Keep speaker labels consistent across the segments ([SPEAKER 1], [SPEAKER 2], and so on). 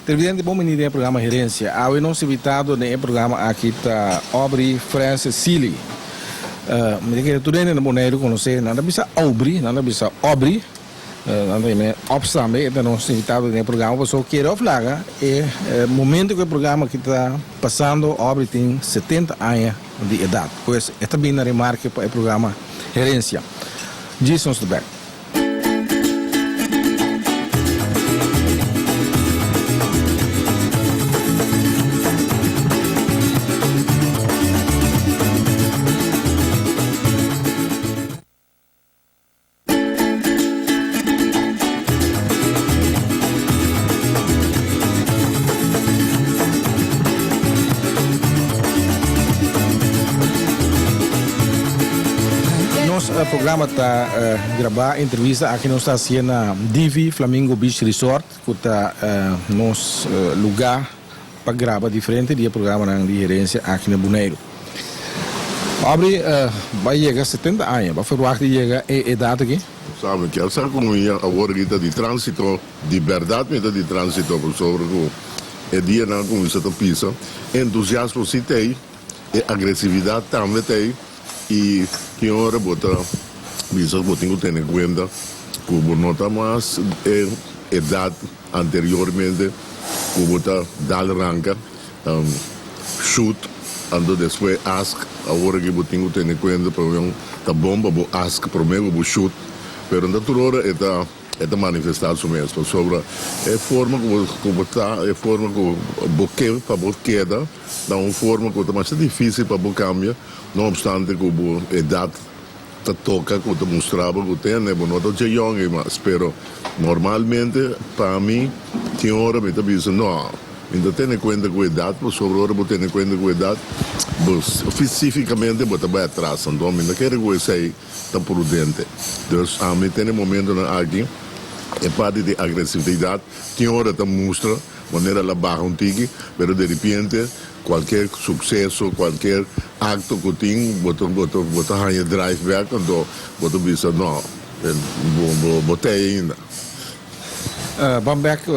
[SPEAKER 1] Televidente bon bini den e programa Herencia. Awe nos invitado den e programa aki ta Aubrey Francis Sealy. Mi ta kere tur hende na Boneiru konosé. Nan ta bisa Aubrey, nan ta bisa Aubrey, nan ta yam'é Ops tambe. E ta nos invitado den e programa pasobra kere of laga e momento ku e programa aki ta pasando Aubrey tin 70 aña di edat. Pues e ta bini na remarke pa e programa Herencia. Djis nos ta bek. Nos programa ta grabá entrevista aki nos ta hasié na Divi Flamingo Beach Resort ku ta nos lugá pa graba diferente di e programanan di herensia aki na Boneiru. Aubrey bai yega 70 aña, bo a ferwagt di yega e edat aki?
[SPEAKER 2] Sa, mi kier sa ku mi awor aki ta di tránsito, di bèrdat mi ta di tránsito pasobra ku e dianan kuminsá ta pisa, entusiasmo si t'ei, e agresividat tambe t'ei. I ki ora bo ta bisa ku bo tin ku tene kuenta ku bo no ta mas e edat anteriormente ku bo ta dal ranka, shoot, anto despues ask. Awor aki bo tin ku tene kuenta pasobra ta bon pa bo ask prome ku bo shoot, pero no ta tur ora e ta. E ta manifestá su mes pasobra e forma ku bo ku bo ta, e forma ku bo ke pa bo keda ta un forma ku ta masha difísil pa bo kambia, no opstante ku bo edat ta toka ku ta mustra bo ku tende bo no ta dje yòn ei mas. Pero normalmente pa mi tin ora mi ta bisa no, mi ta tene kuenta ku edat pasobra ora bo tene kuenta ku edat bo fisifikamente bo ta bai atras, anto mi ta kere ku esei. ta prudente. Dus ami ten e momentonan aki e parti di agresividad tin ora ta mustra manera la baha un tiki, pero deripiente cualkier suceso, cualkier acto cu tin bo ta bo ta bo ta haña drive bek anto bo ta bisa no bo bo bo tei ainda.
[SPEAKER 1] Ban bek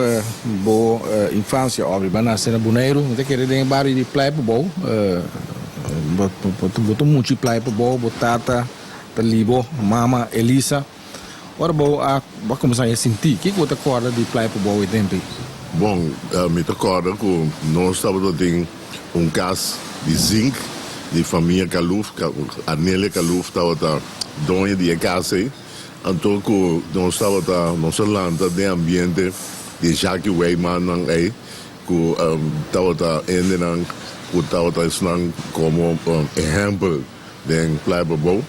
[SPEAKER 1] bo infancia Aubrey, bo a nace na Boneiru, mi ta kere den e bario di Playa Pabou, bo ta muchi Playa Pabou, bo tata ta Libo, mama Elisa. Ora bo a cuminsa haña sinti, kiko bo ta corda di Playa Pabou e tempo ei?
[SPEAKER 2] Bon, mi ta corda cu nos tabata tin un cas di zink di famia Kaluf, Arnelia Kaluf tabata doño di e cas ei. Anto ku nos tabata, nos a lanta den ambiente di Jackie Wijmannan ei, ku tabata hendenan ku tabata esnan komo ehèmpel den Playa Pabou.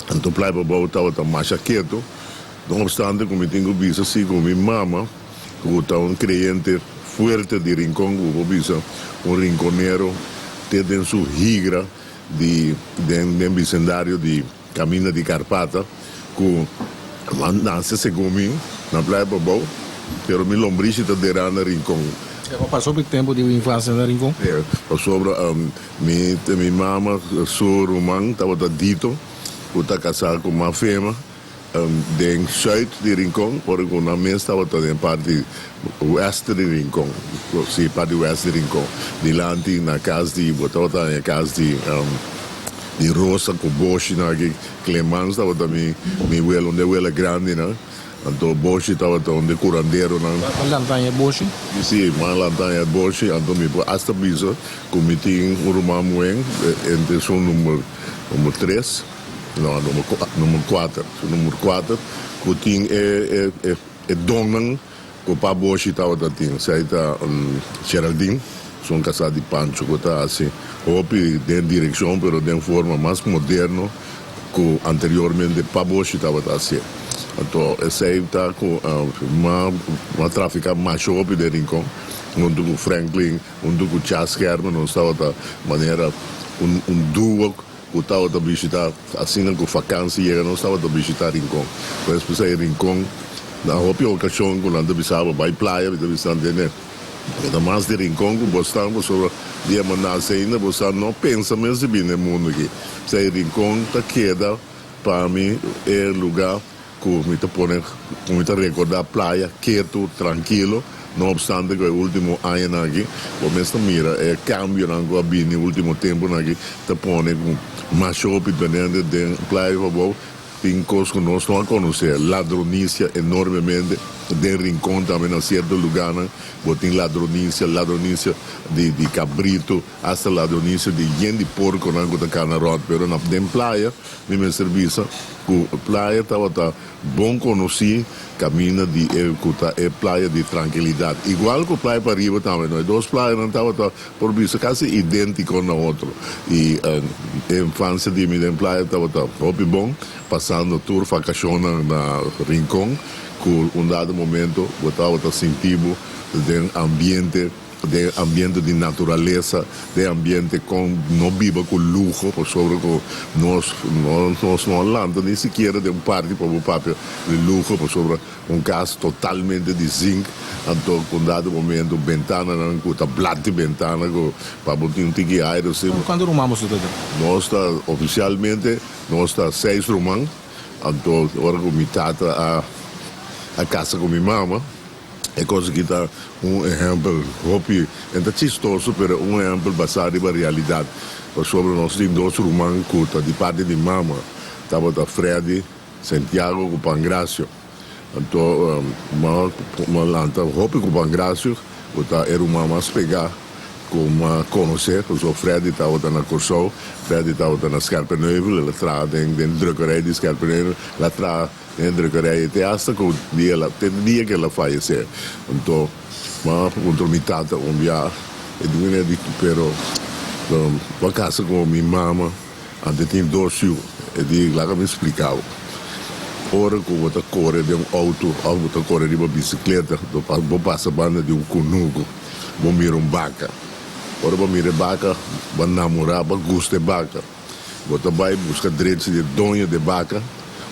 [SPEAKER 2] Anto Playa Pabou tabata masha ketu, no opstante ku mi tin ku bisa si ku mi mama, ku ta un kreyente fuerte di Rincon, ku bo por bisa un rinconero te den su higra di den den bisendario di. Caminda di Carpata cu a nace segun mi na Playa Pabou, pero mi lombrishi ta derá na Rincon.
[SPEAKER 1] E bo pasa hopi tempo di bo infancia na Rincon?
[SPEAKER 2] Si, pasobra mi mi mama su ruman tabata Dito cu ta casá cu ma Fema den zuid di Rincon, ora cu nan mes tabata den parti west di Rincon, si parti west di Rincon, dilanti na cas di, bo tabata na e cas di. Di Rosa ku Boshi nan aki Clemans tabata mi mi wela un de wela grandinan anto Boshi tabata un de kuranderonan.
[SPEAKER 1] Bo lantaña Boshi?
[SPEAKER 2] Si, mi a lantaña Boshi anto mi por asta bisa ku mi tin un ruman muhé entre su number number tres no number number kuater su number kuater ku tin e e e donnan. Ku pa Boshi tabata tin esei ta Geraldine, su un kasá di Pancho ku ta hasi hopi den direkshon pero den forma mas moderno ku anteriormente pa Boshi tabata hasié. Anto esei ta ku m'a trafiká masha hopi den Rincon huntu ku Franklin, huntu ku Chas Herman nos tabata manera un duo. Ku tabata bishita asina ku fakansi yega nos tabata bishita Rincon. Pues p'esei Rincon na hopi okashon ku nan ta bisa bo bai playa mi ta bisa nan tene mi ta mas di Rincon ku bo stan pasobra dia bo nase ainda bo sa no pensa mes di bini e mundu aki. P'esei Rincon ta keda pa mi e luga ku mi ta pone ku mi ta rekorda playa ketu trankilo. No obstante ku e último añanan aki bo mes ta mira e kambionan ku a bini último tempunan aki ta pone ku masha hopi benende den Playa Pabou tin kos ku nos no a konosé, ladronisia enormemente den Rincon tambe na sierto lugánan bo tin ladronisia, ladronisia di di kabritu, hasta ladronisia di yen di porkonan ku ta kana rònt pero na den playa mi mester bisa ku playa tabata Bon konosí kaminda di e ku ta e playa di trankilidat. Igual ku playa pariba tambe no. E dos playanan tabata por bisa kasi idéntiko na otro. I e infansia di mi den playa tabata hopi bon, pasando tur vakashonnan na Rincon ku un dado momento bo tabata sinti bo den ambiente. Den ambiente di naturalesa, den ambiente kon no biba ku luho, pasobra ku nos nos no a lanta ni sikiera den un parti pa bo papia di luho, pasobra un kas totalmente di zink, anto ku un dado momento bentananan ku ta blat di bentana ku pa bo tin un tiki aire asina.
[SPEAKER 1] Kuantu ruman boso ta den?
[SPEAKER 2] Nos ta ofisialmente nos ta seis ruman, anto ora ku mi tata a a kasa ku mi mama. E kos aki ta un ehèmpel hopi, e ta chistoso, pero un ehèmpel basá riba realidat. Pasobra nos tin dos ruman ku ta di parti di mama, tabata Freddy Santiago ku Pangracio. Anto m'a lanta hopi ku Pangracio, ku ta e ruman mas pegá ku m'a konosé, pasobra Freddy tabata na Kòrsou, Freddy tabata na Scherpenheuvel, el a traha den drukkerij di Scherpenheuvel, el a traha. Den drukkerij te hasta ku dia el a te dia ku el a fayesé. Anto mama puntra mi tata un bia e di mi di pero bo a kasa ku mi mama anto e tin dos yu. E di laga mi splika bo. Ora ku bo ta kore den un outo òf bo ta kore riba bisikleta bo pasa banda di un kunuku bo mira un baka. Ora bo mira e baka bo a namorá bo a gusta e baka. Bo ta bai buska drechi di e doño di e baka.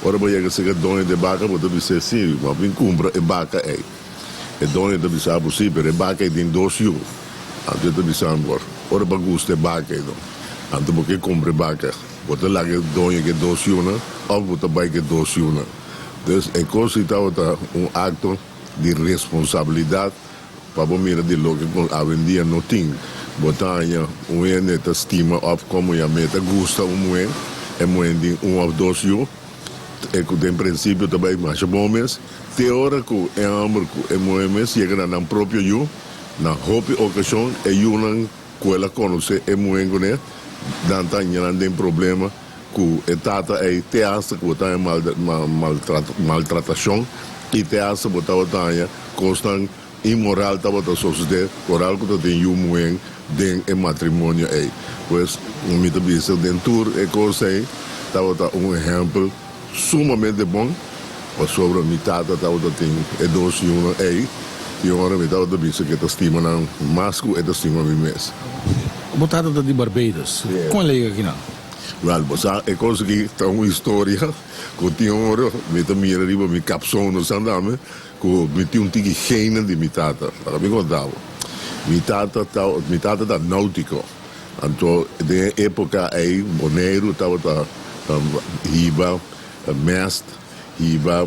[SPEAKER 2] Ora bo yega serka e doño di e baka, bo ta bis'é, Sí, bo a bin kumpra e baka ei. E doño ta bisa bo, Sí, pero e baka ei tin dos yu. Anto e ta bisa bo, Ora bo a gusta e baka ei no, anto bo ke kumpra e baka, bo ta laga e doño ku e dos yunan òf bo ta bai ku e dos yunan? Dus e kos ei tabata un akto di responsabilidat. Pa bo mira di loke ku awendia no tin. Bo ta haña un hende ta stima òf komo yam'é ta gusta un muhé, e muhé tin un òf dos yu, e ku den prinsipio ta bai masha bon mes, te ora ku e hòmber ku e muhé mes yega na nan propio yu, na hopi okashon e yunan ku el a konosé e muhé kuné, nan ta haña nan den problema ku e tata ei te asta ku bo ta haña maltratashon i te asta bo tabata haña kosnan inmoral tabata sosodé oral ku ta tin yu muhé den e matrimonio ei. Pues mi ta bisa den tur e kos ei tabata un ehèmpel sumamente bon pasobra mi tata tabata tin e dos yunan ei i ora mi tabata bisa ku e ta stima nan mas ku e ta stima mi mes.
[SPEAKER 1] Bo tata ta di Barbados. Kon el a yega akinan?
[SPEAKER 2] Wèl, bo sa, e kos aki ta un historia ku tin ora mi ta mira riba mi kapson no sa dame ku mi tin un tiki genen di mi tata. Laga mi konta bo. Mi tata ta, mi tata ta nautiko. Anto den e epoka ei Boneiru tabata hiba mèst, hiba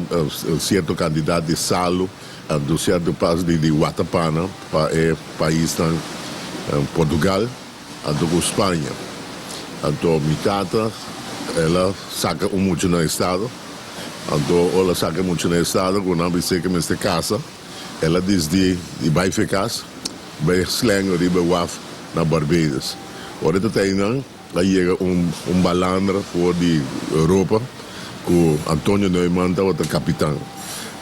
[SPEAKER 2] sierto kantidat di salu, anto sierto pas di watapana pa e paisnan Portugal. Anto ku Spaña. Anto mi tata el a saka un mucha na estado. Anto ora el a saka e mucha na estado ku nan bis'é ke mester kasa, el a disdi di bai fe kas, bai slengo riba e waf na Barbados. Ora e ta ta einan a yega un un balandra for di Europa ku Antonio Neumann tabata kapitan.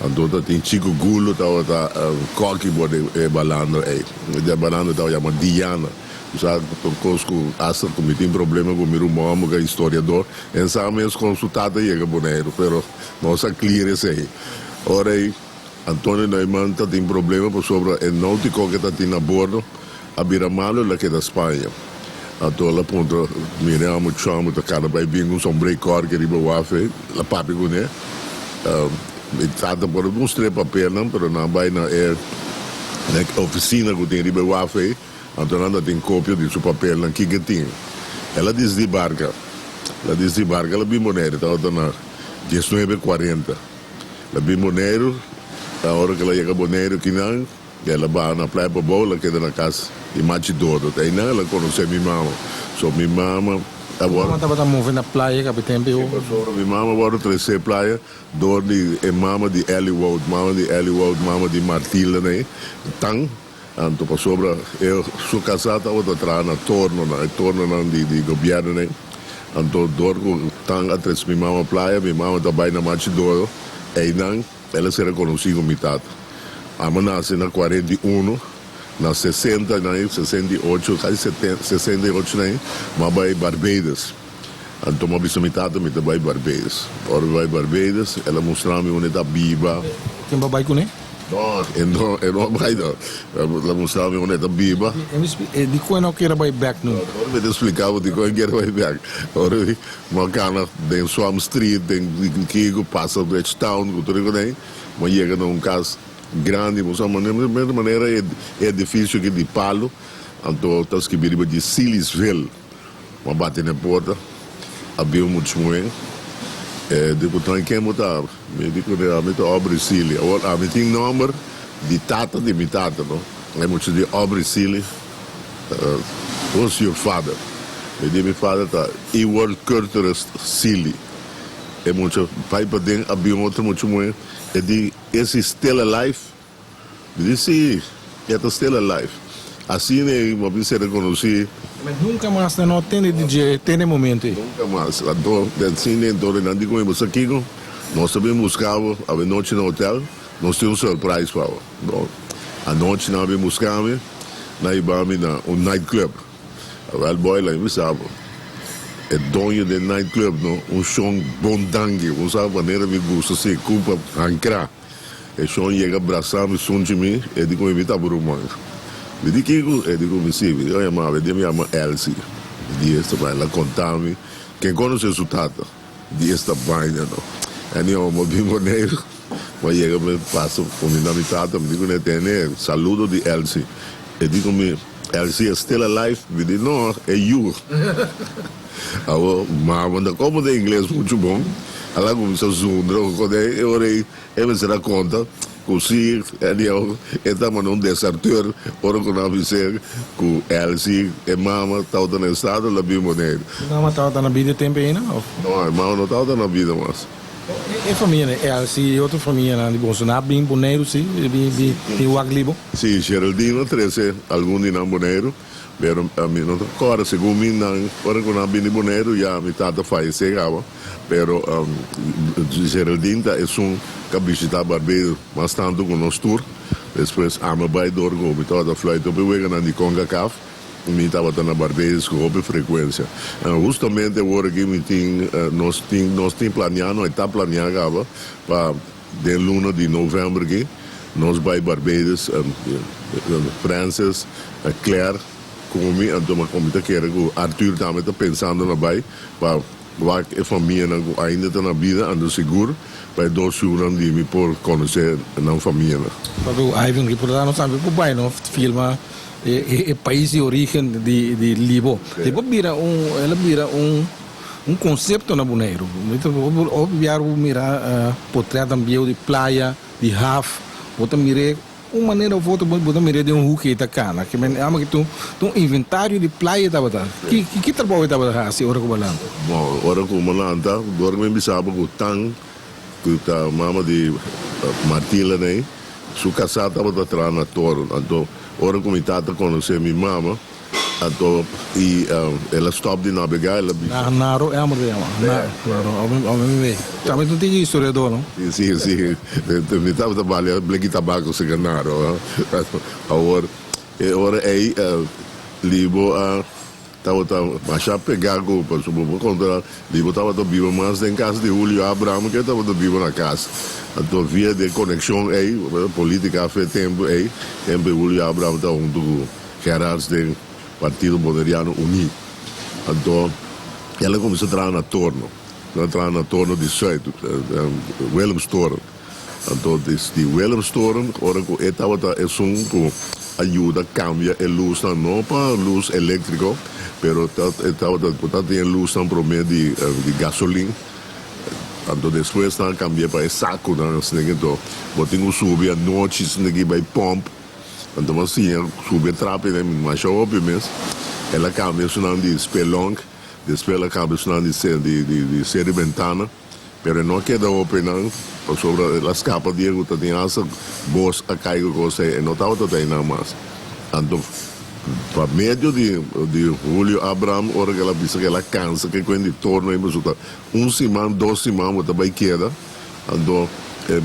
[SPEAKER 2] Anto ta tin Chico Gulo tabata kòki bo den e balandra ei. E balandra tabata yama Diana. Bo sa tur kos ku asta ku mi tin problema ku mi ruman amo ku a historiador. En sa mes kon su tata yega Boneiru, pero nos a clear esei. Ora ei Antonio Neumann ta tin problema pasobra e nautico ke ta tin na bordo a bira malo el a keda Spaña. Anto el a puntra mi amo chamo ta kana bai bin ku un sombré kòrke riba waf ei. El a papia kuné. Mi tata por a mustr'é papelnan pero nan a bai na e ofisina ku tin riba e waf ei. Anto nan ta tin kopia di su papelnan kiko e tin. El a disdi barka. El a disdi barka el a bin Boneiru tabata na diesnuebe kuarenta. El a bin Boneiru, ora ku el a yega Boneiru kinan. El a baha na Playa Pabou, el a keda na kas di Machi Dodo. Ta einan el a konosé mi mama. So mi mama a
[SPEAKER 1] Bo
[SPEAKER 2] wòrdu.
[SPEAKER 1] mama tabata move na playa kapi tempu
[SPEAKER 2] Sí, pasobra mi mama a wòrdu tresé playa dor di e mama di Ellie Wout, mama di Ellie Wout, mama di Martilda nei tan. Anto pasobra e su kasá tabata traha na tornonan, e tornonan di di gobièrnu nei. Anto dor ku tan a trese mi mama playa, mi mama ta bai na Machi Dodo. Einan. El a sera konosí ku mi tata. Amo nase na 41, na 60 nan, 68, kasi 68 nan, m'a bai Barbados. Anto m'a bisa mi tata mi ta bai Barbados. Ora mi bai Barbados, el a mustra mi unda e ta biba.
[SPEAKER 1] Ken bo a bai kuné?
[SPEAKER 2] No, e no, e no a bai no. El a mustra mi unda e ta biba.
[SPEAKER 1] Dikon e no kier a bai bèk nunka?
[SPEAKER 2] Ora mi ta splika bo dikon e kier a bai bèk. Ora mi. M'a kana den Swam Street, den Kigo, pasa Bridgetown, ku tur e kos ei. M'a yega na un kas grandi, bo sa manera manera e edifisio aki di palu, anto ta skibi riba dje Sealisville. M'a bati na e porta, a bin un mucha muhé, e di ku tan ken bo ta? Mi di ku ami ta Aubrey Sealy. Awor ami tin nòmber di tata di mi tata, no? E mucha di Aubrey Sealy. Who's your father? Mi di mi father ta Ewald Curterest Sealy. E mucha bai paden a bin otro mucha muhe e di is he still alive? Mi di si, e ta still alive. Asina e mi a bin ser reconoci.
[SPEAKER 1] Ma nunca mas nan no tende di dje te n'e momento ei.
[SPEAKER 2] Nunca mas. Anto asina enton nan di cu mi, bo sa kico? Nos ta bin busca bo avenochi na hotel, nos tin un surprise pa bo. Bon, anochi nan a bin buska mi, nan a hiba mi na un night club. Awel boy, laga mi bisa bo, e doño den night club no, un shon bon danki, bo sa manera mi gusta si cu pa hankra. E shon yega brasa mi, sunchi mi, e di cu mi, mi ta bo ruman. Mi di kico? E di cu mi, si, mi di, oye mama, e di mi yama Elsie. Mi di esta bai, el a conta mi ken conoce su tata. Di esta baina no. Anyhow, mi a bin Boneiru, mi a yega mi pasa cuminda mi tata, mi di cune tene saludo di Elsie. E di cu mi, Elsie is still alive? Mi di no, e yu. Awor, mama no como den ingles mucho bon, a la cuminsa zundra cu e ora ei e mester a conta. Ku si anyhow e tabata un deserteur ora ku nan a bis'é ku Elsie e mama tabata na estado el a bin Boneiru.
[SPEAKER 1] E mama tabata na bida e tempu ei nan of?
[SPEAKER 2] No, e mama no tabata na bida mas.
[SPEAKER 1] E famianan, Elsie i otro famianan di boso nan a bin Boneiru si? Bin wak libo?
[SPEAKER 2] Si, Geraldine a trese algun di nan Boneiru. Pero mi no ta kòrda, segun mi nan ora ku nan a bini Boneiru ya mi tata fayesé kaba, pero Geraldine ta esun ku a bishitá Barbados mas tantu ku nos tur. Despues ami a bai dor ku mi tabata fluit hopi weganan di Concacaf, mi tabata na Barbados ku hopi frekuensia. Hustamente awor aki mi tin nos tin nos tin planiá, no e ta planiá kaba pa Den luna di november aki nos bai Barbados, Francis, Claire ku mi, anto mi ta kere ku Arthur tambe ta pensando na bai pa wak e famianan ku ainda ta na bida, anto sigur pa e dos yunan di mi por konosé nan famianan.
[SPEAKER 1] Papi ku Ivan reportá nos tambe por bai no filma e pais di origen di Libo. Libo bira un el a bira un. Un konsepto na Boneiru. Mi ta hopi biaha bo mira potretnan bieu di playa, di haf, bo ta mir'é un manera of otro bo ta mir'é den un hoek ei ta kana. Ke men ama ke ta un inventario di playa tabata. Ki ki trabou e tabata hasi ora ku bo a lanta?
[SPEAKER 2] Bon, ora ku mi a lanta, dor ku mi bisa bo ku Tan, ku ta mama di Martila nei, su kasá tabata traha na toren. Anto ora ku mi tata konosé mi mama, Anto i el a stop di nabegá, el a bisa.
[SPEAKER 1] Na Naro e amor ta yama. Naro, ome mi wei. Tambe ta un tiki historiador, no?
[SPEAKER 2] Si, si. Mi tabata balia bleki tabako serka Naro. Awor, e ora ei Libo a tabata masha pegá ku, pasobra bo por konta Libo tabata biba mas den kas di Julio Abraham ke tabata biba na kas. Anto via di e konekshon ei, politika afe tempu ei, tempu Julio Abraham ta huntu ku Gerards den Partido Boneriano Uní. Anto el a kuminsá traha na torno. El a traha na torno di Zuid, Willemstoren. Anto di Willemstoren, ora ku e tabata esun ku a yuda kambia e lusnan, no pa lus eléktriko, pero e tabata ku tabatin e lusnan promé di gasolin. Anto despues nan a kambi'é pa e sakunan, asina ki. Anto bo tin ku subi anochi, asina ki bai pòmp. Anto mi a siña subi e trapi den masha hopi mes. El a kambia esunnan di spelonk, despues el a kambia esunnan di di seri bentana, pero e no a keda hopi einan pasobra el a skapa dia ku ta tin hasta bos a kai ku kos ei, e no tabata ta einan mas. Anto pa medio di di Julio Abraham ora ku el a bisa ku el a kansa ku e kuent di torno ei pasobra ta un siman dos siman bo ta bai keda, anto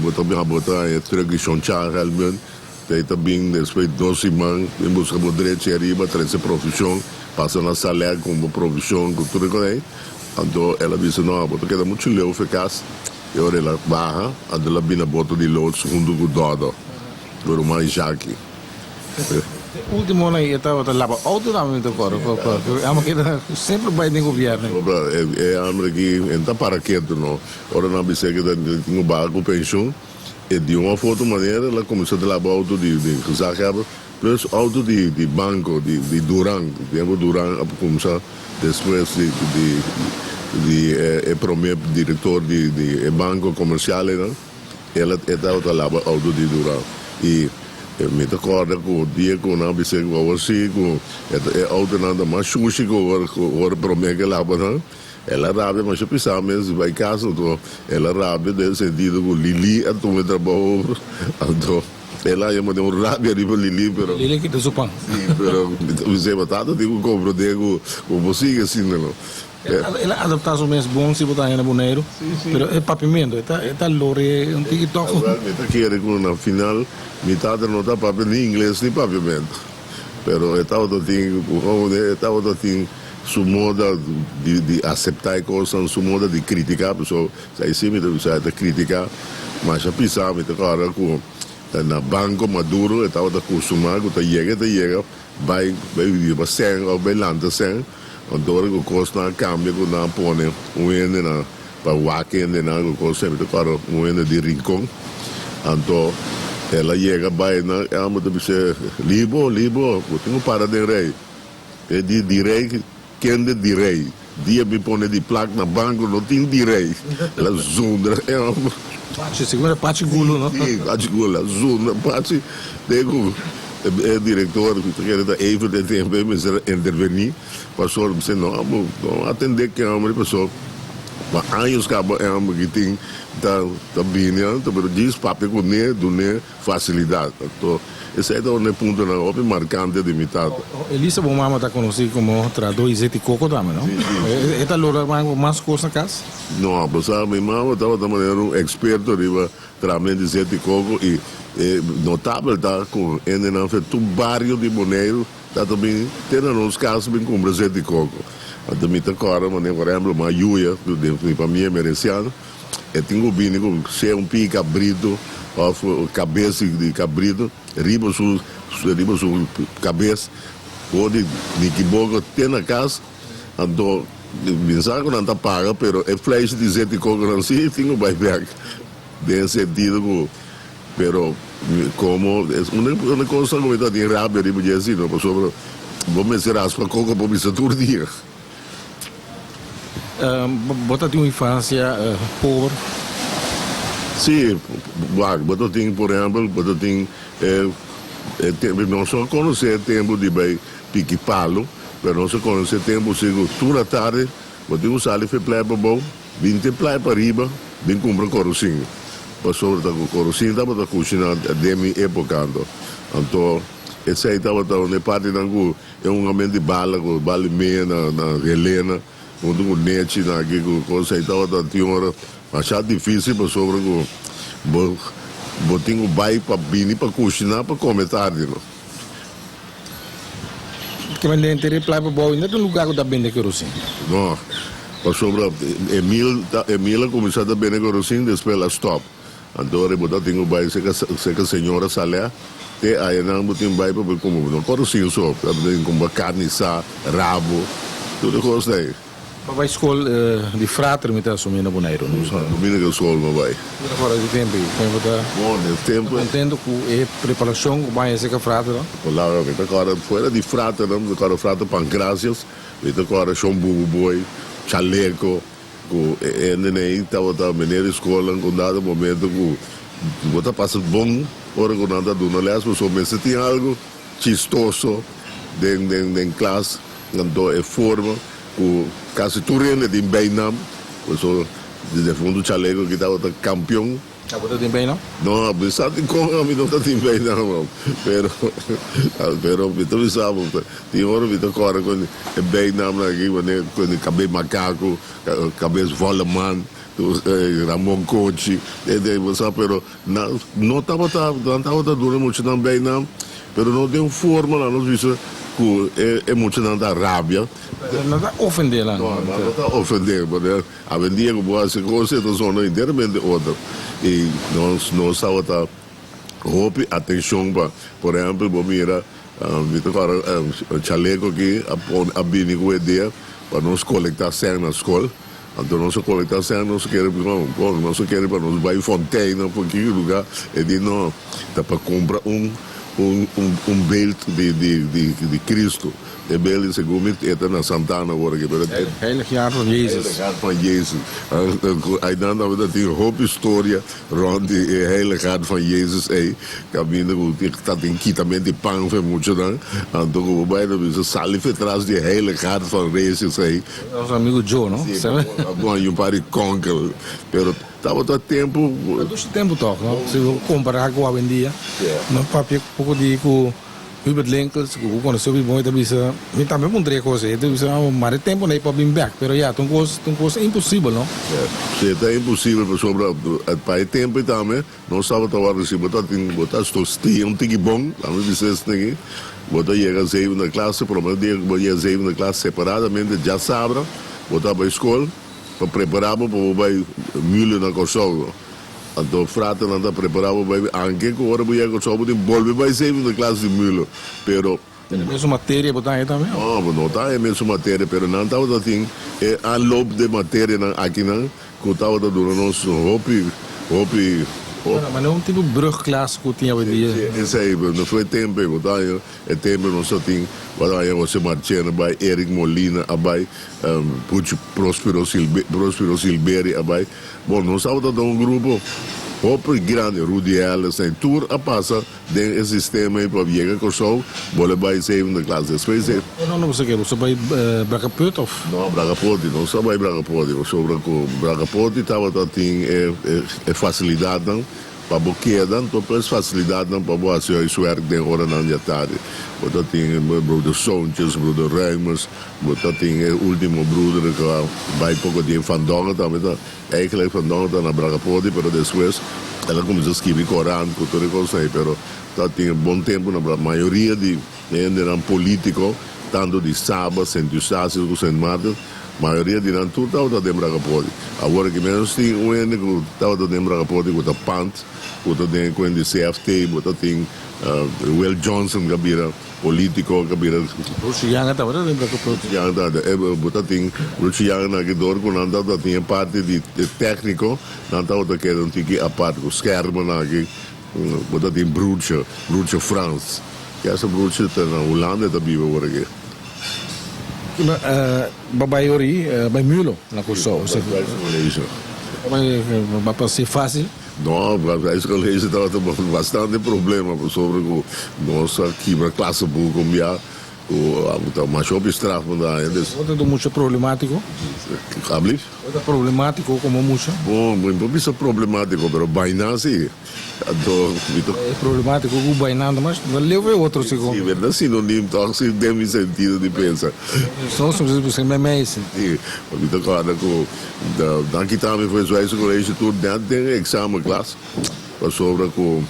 [SPEAKER 2] bo ta bo ta haña truck di Shoncha Helmund. Tei ta bin despues dos siman bin buska bo drechi ariba, trese provishon, pasa na salè ku bo provishon ku tur e kos ei. Anto el a bisa, No, bo ta keda muchu leu fe kas. E ora el a baha, anto el a bin na boto di loods huntu ku Dodo, ku ruman Jackie.
[SPEAKER 1] E ultimonan ei e tabata laba outo tambe mi ta kòrda, e amo keda semper bai den gobièrnu.
[SPEAKER 2] E hamber aki e no ta para ketu no. Ora nan bis'é ke ta tin ku baha ku penshun. E di un of otro manera el a cuminsa ta laba auto di di gezaghebber plus auto di di banco di di Duran. Tempo Duran a cuminsa despues di di di e prome director di di e banco comercial eynan el a e tabata laba auto di Duran. Y mi ta corda cu dia cu nan a bisa cu awor si cu e autonan ta mas shushi cu ora cu ora prome cu e laba nan. El a rabia masha pisá mes di bai kas, anto el a rabia den e sentido ku Lili a tuma e trabou over, anto el a haña den un rabia riba Lili, pero.
[SPEAKER 1] Lili a kita su pan.
[SPEAKER 2] Sí, pero mi ta bis'é, bo tata tin ku komprondé ku bo por sigui asina no.
[SPEAKER 1] El a adaptá su mes bon si bo ta haña na Boneiru, pero e papiamentu e ta e ta lore un tiki tòg.
[SPEAKER 2] Awèl, mi ta kere ku na final mi tata no ta papia ni ingles ni papiamentu, pero e tabata tin, e tabata tin. Su moda di di aseptá e kosnan, su moda di kritiká, pasobra esei sí mi ta bisa e ta kritiká masha pisá. Mi ta kòrda ku na Banko Maduro e tabata kustumá ku ta yega e ta yega bai bai riba sèn òf bai lanta sèn, anto ora ku kosnan a kambia ku nan a pone un hende na pa wak hendenan ku kos mi ta kòrda un hende di Rincon, anto el a yega bai nan e hòmber ta bis'é, Libo, Libo, bo tin ku para den rei. E di di rei kende di rei. Dia mi pone di plak na banco no tin di rei. El a zundra e homber.
[SPEAKER 1] Pachi, segun era Pachi Gulo no?
[SPEAKER 2] Si, Pachi Gulo. El a zundra Pachi te cu e director cu ta kere ta Evert e tempo ei mester a interveni pasobra mi si no bo no atende cu e homber pasobra pa años caba e homber ki tin ta ta bini anto pero djis papia cune dune Facilidad. Anto, esei ta un e puntonan hopi marcante di mi tata.
[SPEAKER 1] Elisa, bo mama ta conoci como trahador y zeti coco tambe, no?
[SPEAKER 2] Si, si.
[SPEAKER 1] E ta logra mas cos na cas?
[SPEAKER 2] No, bo sa, mi mama tabata manera un experto riba trahamento di zeti coco y e notabel ta cu hendenan fe tur bario di Boneiru ta ta bin te na nos cas bin cumpra zeti coco. Anto mi ta corda manera, por ehemplo, ma Yuya, den mi famia Merenciano, E tin ku bini ku sea un pia kabritu òf kabes di kabritu riba su riba su kabes for di Nikiboko te na kas. Anto mi sa ku nan ta paga pero e fleshi di zeti koko nan si tin ku bai bèk den sentido ku pero komo un kos ku mi ta tin rabia riba dje asina pasobra bo mester raspa koko pa bisa tur dia.
[SPEAKER 1] Bo ta tin un infansia pober?
[SPEAKER 2] Sí, wak, bo ta tin, por ehèmpel, bo ta tin e tempu, nos no a konosé e tempu di bai piki palu, pero nos a konosé e tempu si ku tur atardi bo tin ku sali for e playa pabou, bin te playa pariba, bin kumpra korosin, pasobra ta ku korosin tabata kushiná den mi époka anto. Anto esei tabata un e partinan ku. E un amen di bala ku bala i meia na na Helena huntu ku Nechi na aki ku kos ei tabata tin ora masha difisil pasobra ku bo bo tin ku bai pa bini pa kushiná pa kome tardi no.
[SPEAKER 1] Ke men den teri playa pa bou no ta un lugar ku ta bende kerosin.
[SPEAKER 2] No, pasobra Emil ta Emil a kuminsá ta bende kerosin despues el a stòp. Anto ora bo ta tin ku bai serka serka señora Saleh te ayanan bo tin bai pa bo kumpra no korosin so bo tin kumpra karni sa, rabo, tur e kos ei.
[SPEAKER 1] Bo bai skol di frater mi ta asumi na Boneiru no?
[SPEAKER 2] Dominica skol mi bai.
[SPEAKER 1] Mi ta kòrda di tempu ei, tempu ta
[SPEAKER 2] Bon, e tempu.
[SPEAKER 1] Kontento ku e preparashon ku bai serka frater no?
[SPEAKER 2] Laga mi ta kòrda fuera di fraternan mi ta kòrda frater Pancrasius, mi ta kòrda Shon Bubu Boy, Chaleco. Ku e hende nei tabata meneer di skolnan ku un dado momento ku bo ta pasa bon. ora ku nan ta duna lès pasobra mester tin algu chistoso den den den klas anto e forma ku kasi tur hende tin beinam pasobra di defuntu Chaleko ki tabata kampion.
[SPEAKER 1] Abo ta tin beinam?
[SPEAKER 2] No, mi sa dikon ami no ta tin beinam pero pero mi ta bisa bo tin ora mi ta kòrda ku e beinamnan aki manera ku kabes makaku, kabes vòleman. Ramon Conchi, bo sa, pero nan no tabata, nan tabata duna e muchanan bijnaam, pero no den forma laat nos bisa cu e muchanan ta rabia.
[SPEAKER 1] Nan ta ofende nan.
[SPEAKER 2] No, nan no ta ofende, pasobra awendia cu bo haci cos e ta zona enteramente otro. Y nos, nos tabata hopi atencion pa, por ehempel, bo mira, mi ta acorda Chaleco aki a pone, a bini cu e idea pa nos colecta cen na scol. Anto nos a kolektá sèn, nos a kere bon, nos a kere pa nos bai Fontein of ki lugá. E di no, ta pa kumpra un un un beeld di di di di Cristo. E beeld di segun mi e ta na Santana awor aki, pero e.
[SPEAKER 1] Heilig Hart van Jezus.
[SPEAKER 2] Heilig Hart van Jezus. Ainan tabata tin hopi storia rond di e Heilig Hart van Jezus ei, kaminda ku ta tin kitamento di pan for e muchanan. Anto ku bo bai ta bisa sali for tras di e Heilig Hart van Jezus ei.
[SPEAKER 1] Nos amigo Joe, no?
[SPEAKER 2] Sí, bon, y un par di konkel. Pero tabata tempu.
[SPEAKER 1] Ta dushi tempu tòg, no? Si bo kompará ku awendia. No papia poko di ku Hubert Linkels, ku bo konosé hopi bon, e ta bisa, mi tambe puntra e kos ei, e ta bisa, mara e tempu nei pa bin bèk, pero ya, ta un kos, ta un kos imposibel, no?
[SPEAKER 2] Sí, ta imposibel pasobra pa e tempu ei tambe nos tabata wòrdu si bo ta tin, bo ta stostia un tiki bon, lami bisa esei aki, bo ta yega zevende klase, promé dia ku bo yega zevende klas separadamente djasabra bo ta bai skol pa prepará bo pa bo bai Mühle na Kòrsou. Anto fraternan ta prepará bo bai anke ku ora bo yega Kòrsou bo tin bolbe bai zevende klas di Mühle, pero.
[SPEAKER 1] E mesun materia bo ta haña tambe?
[SPEAKER 2] No, bo no ta haña e mesun materia, pero nan tabata tin e aanloop den materianan akinan ku tabata duna nos hopi, hopi, hopi.
[SPEAKER 1] Ma no un tipo brugklas ku tin awendia?
[SPEAKER 2] Si, esei, no fue tempu ei, bo ta haña e tempu nos ta tin, bo ta haña Jose Marchena a bai, Eric Molina a bai, Puchi Prospero Prospero Silberi a bai. Bon, nos tabata den un grupo hopi grandi, Rudy Ellis, tur a pasa den e sistema ei pa yega Kòrsou, bo lo bai zevende klas. Despues di.
[SPEAKER 1] No, no, boso ke? Boso bai Bragaput of?
[SPEAKER 2] No, Bragapoti, nos a bai Bragapoti, pasobra ku Bragapoti tabata tin e fasilidatnan pa bo keda, anto pues fasilidatnan pa bo hasi huiswerk den oranan di atardi. Bo ta tin broeder Soontjes, broeder Ruimers, Bo ta tin e ultimo broeder cu a bay poco di Van Dongen tambe ta, eigenlijk Van Dongen ta na Bragapoti pero despues el a cuminsa skibi corant cu tur e cosnan ey pero ta tin e bon tempo na Bra mayoria di hendenan politico tanto di Saba, Sint Eustatius cu Sint Maarten mayoria di nan tur tabata den Bragapoti. Awor aki menos tin un hende cu tabata den Bragapoti cu ta pant cu ta den e cuen di CFT bo ta tin Will Johnson cu a bira. Politico ka bira.
[SPEAKER 1] Ruchi Yanga tabata den Braco Proti.
[SPEAKER 2] Ruchi Yanga tabata e bo ta tin Ruchi Yanga na ki dor ku nan tabata tin e parti di e tecnico nan tabata keda un tiki apart ku schermen aki bo ta tin Broertje Broertje Frans kesa Broertje ta na Hulanda e ta biba awor aki.
[SPEAKER 1] Bo bai ori bai Mulo na Kòrsou. Bo pa si fácil.
[SPEAKER 2] No, Wijscollege tabata bastante problema pasobra ku nos a kibra klaseboek un bia ku ta masha hopi straf bo ta haña.
[SPEAKER 1] Bo ta mucha problemátiko?
[SPEAKER 2] Ablief?
[SPEAKER 1] Bo ta problemátiko komo mucha?
[SPEAKER 2] Bon, mi por bisa problemátiko, pero bainá si. Anto mi ta.
[SPEAKER 1] E problemátiko ku bainá ta mas leu ku e otro segun.
[SPEAKER 2] Si, bèrdat sinonim tòg si den mi sentido di pensa.
[SPEAKER 1] Nos mester buska meimei si.
[SPEAKER 2] Si, mi ta kòrda ku. Danki tambe for e Zwijse College tur net den e examenklas pasobra ku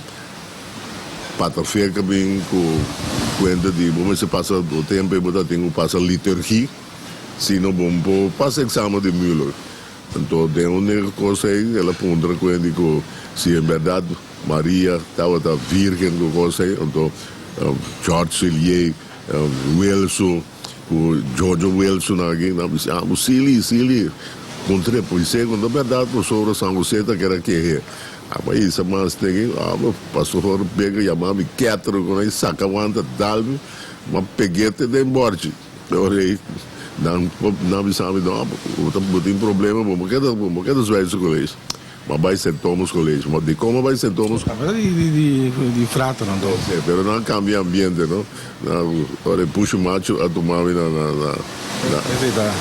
[SPEAKER 2] Pater Ferk a bin ku kuenta di bo mester pasa bo tempu ei bo ta tin ku pasa liturgie sino bo no por pasa examen di Muller. Anto den un di e kos ei el a puntra ku hende ku si en bèrdat Maria tabata virgen ku kos ei anto George Cillier Wilson Ku Jojo Wilson aki nan bisa, ah, bo sili, sili, kontr'é polisé ku no ta bèrdat pasobra San José ta keda kehe. A bai hisa mas teki, ah, bo pastor pega yama mi kètero ku nan saka wanta dal mi, m'a peg'é te den bòrchi. E ora ei nan nan bisa mi, no, bo ta bo tin problema, bo no keda bo no keda zwijs su koleis. M'a bai Sint Thomas College. Ma dikon m'a bai Sint Thomas?
[SPEAKER 1] Tabata di di di fraternan to.
[SPEAKER 2] Si, pero nan a kambia ambiente no. Nan ora e pushu machu a tuma mi na na na na.
[SPEAKER 1] Esei ta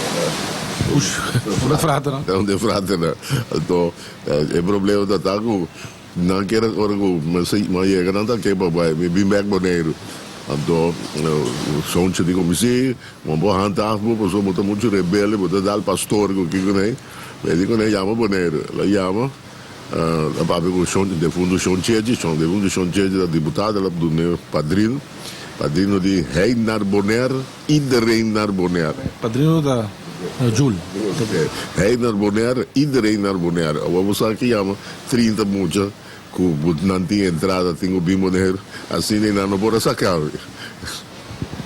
[SPEAKER 1] push unda fraternan.
[SPEAKER 2] Unda e fraternan. Anto e problema ta ta ku nan kier ora ku mi a yega nan ta ke pa bai mi bin bek Boneiru. Anto Sontje di ku mi si, bo por handhaaf bo pasobra bo ta muchu rebelde, bo ta dal pastor ku kiko nei. Mi di kuné yama Boneiru. El a yama, el a papia ku Shon, defuntu Shon Chechi. Shon, defuntu Shon Chechi ta diputado, el a dun'é padrino. Padrino di Hij naar Bonaire, iedereen naar Bonaire.
[SPEAKER 1] Padrino ta Jul.
[SPEAKER 2] Hij naar Bonaire, iedereen naar Bonaire. Awor bo sa ki yama 30 mucha ku nan tin entrada tin ku bin Boneiru. Asina ei nan no por a saka mi.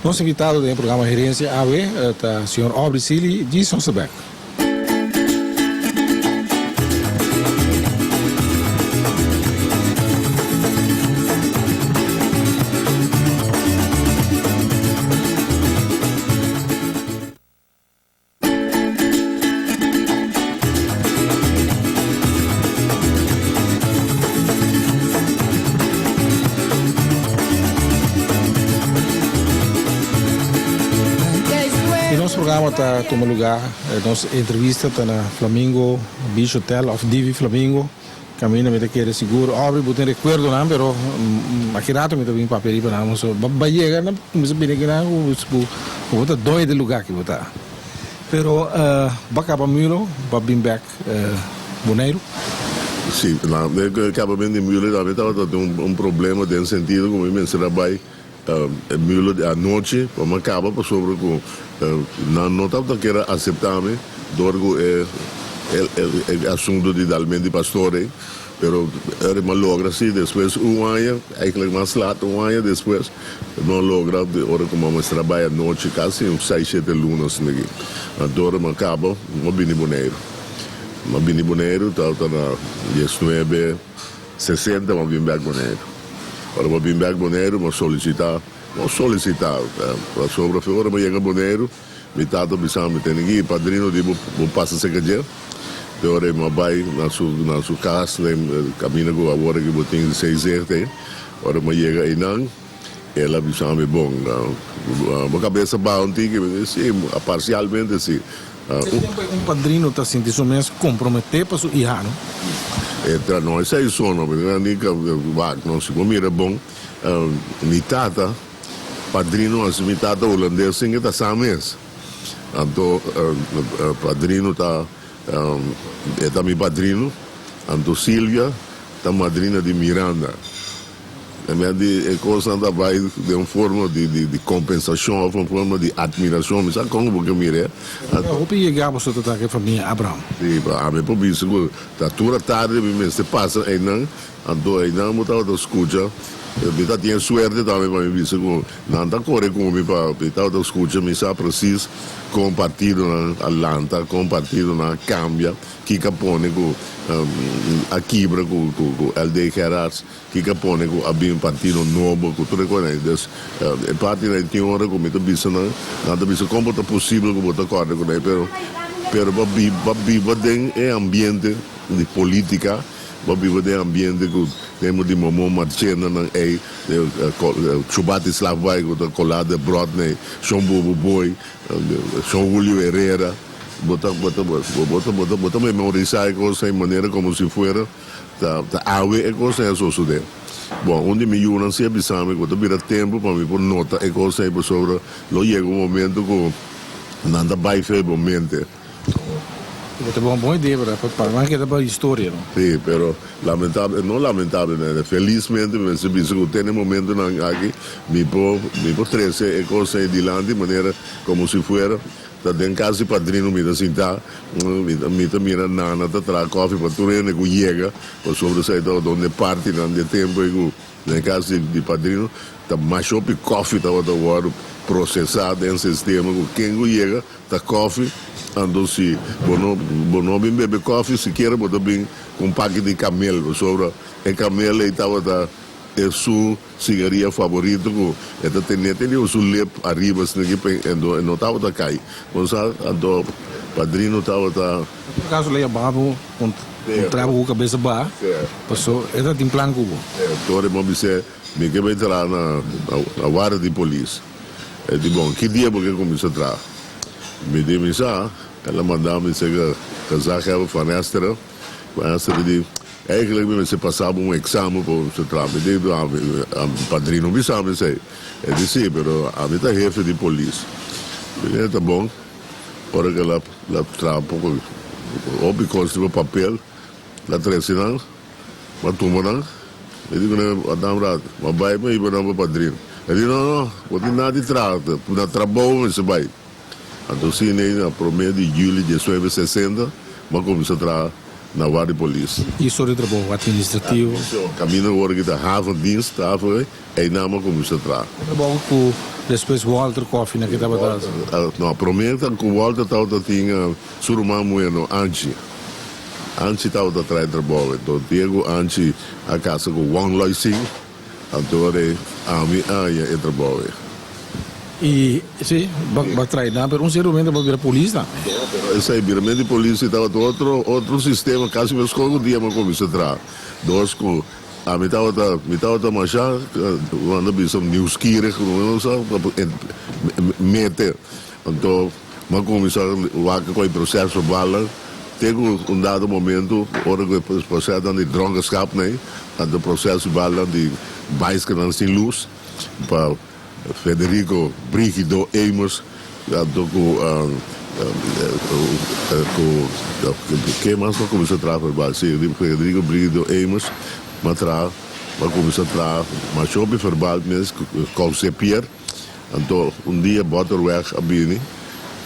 [SPEAKER 1] Nos invitado den e programa Herencia awe ta señor Aubrey Sealy di Sonsebek. Y nos programa ta tuma lugar, nos entrevista ta na Flamingo Beach Hotel of Divi Flamingo. Caminda mi ta kere sigur Aubrey bo tin recuerdonan pero aki rato mi ta bin papia riba nan so ba yega nan cuminsa bini aki nan cu bo ta doño di lugar ki bo ta pero ba caba Mulo ba bin bek Boneiru.
[SPEAKER 2] Si, na e cabamento di Mulo tambe tabata tin un problema den sentido cu mi mester a bay E mulo di anochi pa mi a caba pasobra cu nan no tabata kier a acepta mi door cu e e asunto di dalment di pastor ey, pero ora mi a logra si despues un aña, eigenlijk mas laat un aña despues mi a logra ora cu mi a mester a bay anochi casi un seis shete luna asina aki. Anto ora mi a caba mi a bini Boneiru. Mi a bini Boneiru tabata na diesnuebe. 60 mi a bin bek Boneiru. Ora mi a bin bek Boneiru mi a solisitá, no solisitá, pasobra fe ora mi a yega Boneiru mi tata a bisa mi tene ki padrino di bo bo pasa serka dje. Te ora mi a bai na su na su kas den kaminda ku awor aki bo tin Zeezicht ei. Ora mi a yega einan el a bisa mi bon bo kabes a baha un tiki? Mi di si, parsialmente si.
[SPEAKER 1] E tempu ei un padrino ta sinti su mes komprometé pa su ihano.
[SPEAKER 2] E ta no esei so no, mi ta di wak no, si bo mira bon, mi tata padrino hasi mi tata hulandes sin ke ta sa mes. Anto padrino ta e ta mi padrino, anto Silvia ta madrina di Miranda. Mi a di e kosnan ta bai den un forma di kompensashon òf un forma di atmirashon, mi sa kon bo ke mir'é.
[SPEAKER 1] Hopi yega boso ta ta ku e famia Abraham.
[SPEAKER 2] Si, pa ami por bisa ku ta tur atardi mi mester pasa einan, anto einan bo tabata skucha, mi ta tin e suerte tambe pa mi bisa ku nan ta kore ku mi pa mi tabata skucha, mi sa presis kon partidonan a lanta, kon partidonan a kambia, kiko a pone ku a kibra ku LD Gerards. Kiko a pone ku a bin partido nobo ku tur e kos ei? Dus e partinan ei tin ora ku mi ta bisa nan, nan ta bisa kon bo ta posibel ku bo ta kòrda ku nan, pero pero bo a biba den e ambiente di politika, bo a biba den e ambiente ku tempu di Momo Marchena nan ei, Chubati Slagbaai ku ta kolá de bròt nan ei, Shon Bobo Boy, Shon Julio Herrera, bo ta bo ta bo ta bo ta memorisá e kos ei manera komo si fuera. Ta awe e kos ei a sosodé. Bon, un di mi yunan si a bisa mi ku ta bira tempu pa mi por nota e kos ei pasobra lo yega un momento ku nan ta bai fe bo mente.
[SPEAKER 1] Bo ta bon idea bra, pa nan keda pa historia no.
[SPEAKER 2] Si, pero lamentablemente, no lamentablemente, felismente mi mester bisa ku te na e momentonan aki mi por mi por trese e kos ei dilanti manera komo si fuera Ta den cas di padrino mi ta sinta, mi ta mira Nana ta traha koffie pa tur hende cu yega, pasobra esai tabata un di e partinan di e tempo ei cu den cas di padrino ta masha hopi koffie tabata wordo procesa den sistema cu ken cu yega ta koffie, anto si bo no bo no bin bebe koffie sikiera bo ta bin cu un paki di camel, pasobra e camel ei tabata e su. Sigaria favorito cu e ta tene te riba su lip ariba asina ki pe e no tabata cay. Bo sa anto Padrino tabata.
[SPEAKER 1] Por acaso lo yama bo un traba ku kabesa baha, paso e ta tin plan ku bo.
[SPEAKER 2] Tore bo bis'é, Mi ke bai traha na na warda di polis. E di, Bon, ki dia bo ke kuminsá traha? Mi di, Mi sa. El a manda mi serka gezaghebber Van Esteren. Van Esteren di, Eigenlijk mi mester pasa bo un eksamen pa bo kuminsá traha. Mi di, Ami padrino bisa mi esei. E di, Si, pero ami ta hefe di polis. Mi di, Ta bon. Ora ku el a traha poko hopi kos riba papel, el a trese nan, mi a tuma nan, mi di kuné, Adam Raad, mi a bai pa hiba nan pa padrino. El di, No, no, bo tin nada di traha, na trabou bo mester bai. Anto asina ei na promé di juli diesnuebe sesenta, mi a kuminsá traha na Warda di Polis.
[SPEAKER 1] Ki sort di trabou? Administrativo?
[SPEAKER 2] Kaminda ora ki ta havendienst, haven. Einan a kuminsá traha.
[SPEAKER 1] Trabou ku despues Walter Koffie na ke tabata hasi?
[SPEAKER 2] No, promé ta ku Walter tabata tin su ruman muhé no, Anchi. Anchi tabata traha e trabou. Enton dia ku Anchi a kasa ku Wong Loi Sing, anto ora ei ami a haña e trabou ei.
[SPEAKER 1] I si, bo a traha einan, pero un sierto momento bo a bira polis tambe.
[SPEAKER 2] No, pero esei biramentu di polis ei tabata otro otro sistema, kasi meskos ku dia mi a kuminsá traha. Dos ku. Ami tabata, mi tabata masha, nan ta bisa nieuwsgierig, no sa, mete. Anto mi a kuminsá wak ku e proseso bala te ku un dado momento ora ku e prosesonan di dronkenschap nei, anto proseso bala di baiskelnan sin lus pa Federico Brigido Emers anto ku ku ke mas m'a kuminsá traha verbal si Federico Brigido Emers m'a traha m'a kuminsá traha masha hopi verbal mes kousepier anto un dia Botterweg a bini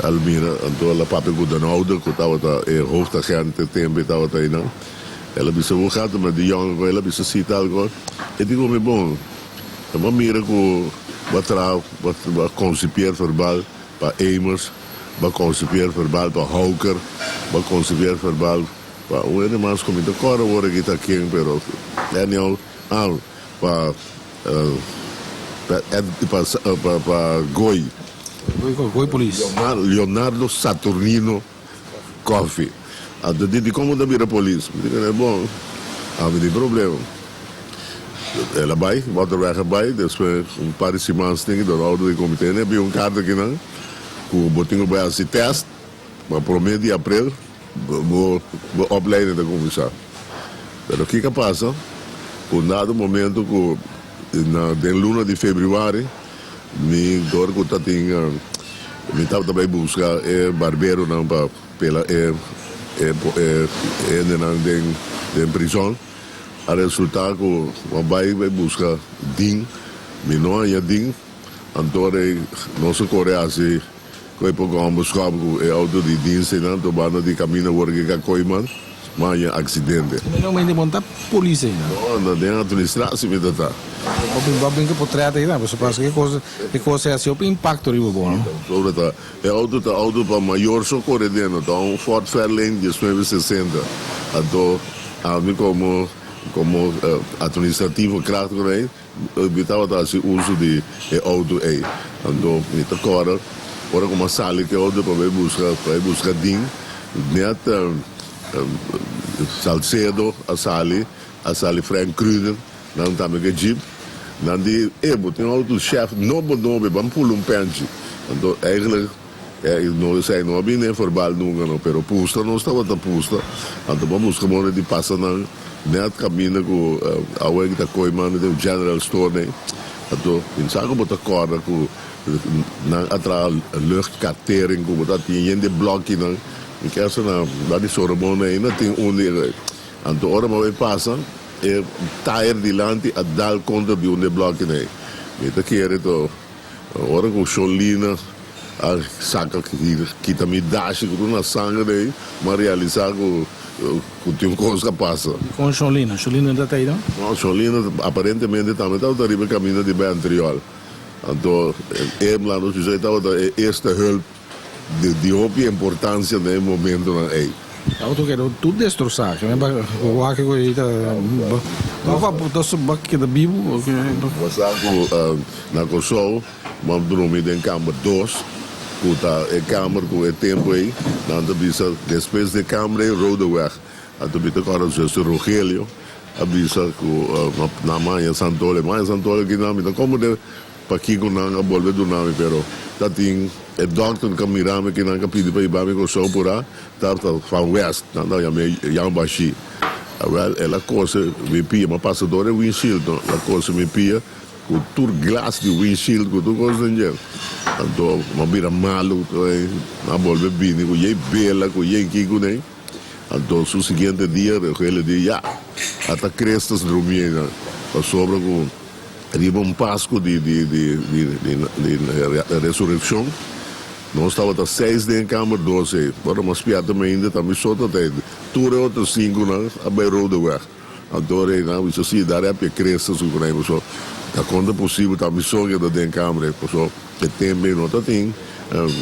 [SPEAKER 2] al mira anto el a papia ku Den Ouder ku tabata e hoofdagent e tempu e tabata einan el a bisa hoe gaat het met di jongen el a bisa si tal kos e di ku mi bon. Bo a mira ku bo a traha, bo a konsipier verbal pa Amers, bo a konsipier verbal pa Hawker, bo a konsipier verbal pa un hende mas ku mi ta kòrda awor aki ta ken, pero anyhow, ah, pa pa pa Goy.
[SPEAKER 1] Goy Polis.
[SPEAKER 2] Leonardo Saturnino Coffie. Anto di dikon bo ta bira polis? Mi di kende, bon, ami tin problema. El a bai, Waterweg a bai, despues un par di siman stinki dor outo di komite ne bin un karta kinan ku bo tin ku bai hasi tèst pa promé di aprel bo bo opleiding ta kuminsá. Pero kiko a pasa? Ku un dado momento ku na den luna di febrüari Mi dor ku ta tin mi tabata bai buska e barberonan pa pela e e hendenan den den prizòn. A resultá ku mi a bai bai buska din, mi no haña din, anto rei nos a kore hasi ku e poko hòmber skòp ku e outo di dienst einan, anto banda di kaminda wor ke ka koiman. Mi a haña aksidente.
[SPEAKER 1] Mi no mende bon ta polis ei nan.
[SPEAKER 2] No, na den administratie mi ta ta.
[SPEAKER 1] Bo bin ke potret ei nan, pasobra paske e kos e kos ei a hasi hopi impakto riba bo, no?
[SPEAKER 2] Pasobra ta e outo ta outo pa mayor so kore den, no ta un Ford Fairlane diesnuebe sesenta. Anto ami komo komo administrativo kracht ku nan ei, mi tabata hasi uso di e outo ei. Anto mi ta kòrda ora ku mi a sali ku e outo pa bai buska pa bai buska din, Net Salcedo a sali, a sali Frank Kruger, nan tambe ke jeep. Nan di, e, bo tin auto chef nobo nobo, ban pula un penchi. Anto eigenlijk no esei no a bini den verbal nunca no, pero pusta nos tabata pusta. Anto bo a buska moda di pasa nan net caminda cu awe ta coy manda den general store den. Anto pensa cu bo ta corda cu Nan a traha luchtkartering ku bo ta tin yen di blòkinan. Mi ke hasta na lado di Sorbonne ainda tin un di e. Anto ora bo a bai pasa, e tayer dilanti a dal kontra di un di e blòkinan ei. Mi ta kere to ora ku Sholina a saka kita mi dashi ku tur na sanger ei, mi a realisá ku ku tin un kos a pasa.
[SPEAKER 1] Kon Sholina? Sholina ta ta ei no?
[SPEAKER 2] No, Sholina aparentemente tambe tabata riba e kaminda di bai Antriol. Anto e Emlano José tabata e eerste hulp di hopi importancia den e momentonan ey.
[SPEAKER 1] Auto keda tur destrosá. Wak ku ei ta ba keda bibu.
[SPEAKER 2] Bo sa ku na Kòrsou bo a drumi den kamber dos. ku ta e kamer ku e tempu ei nan ta bisa despues di e kamer ei Rodeweg. Anto mi ta kòrda zuster Rogelio a bisa ku nan maña Santole, maña Santole kinan mi ta komprende pakiko nan a bolbe duna mi pero ta tin e dòkter ku a mira mi kinan ku a pidi pa hiba mi Kòrsou purá ta van West nan ta yam'é Jan Bashi. Awèl el a kose mi pia, mi a pasa dor e windshield no, el a kose mi pia ku tur glas di windshield ku tur kos den dje. Anto mi a bira malu, mi a bolbe bini ku yei bela ku yei kiko den. Anto su siguiente dia Rogelio di, Ya, ata Christus drumí einan, pasobra ku riba un Pasku di di di di di resurekshon nos tabata seis den e kamber dos ei. Ora mas piata mi ainda ta mi so ta ta ei. Tur e otro sinkunan a bai Rodeweg. Anto einan a bisa, Si, dar hep e Christus ku nan ei, pasobra ta kon ta posibel ta mi so keda den kamber ei, pasobra E tempu ei no ta tin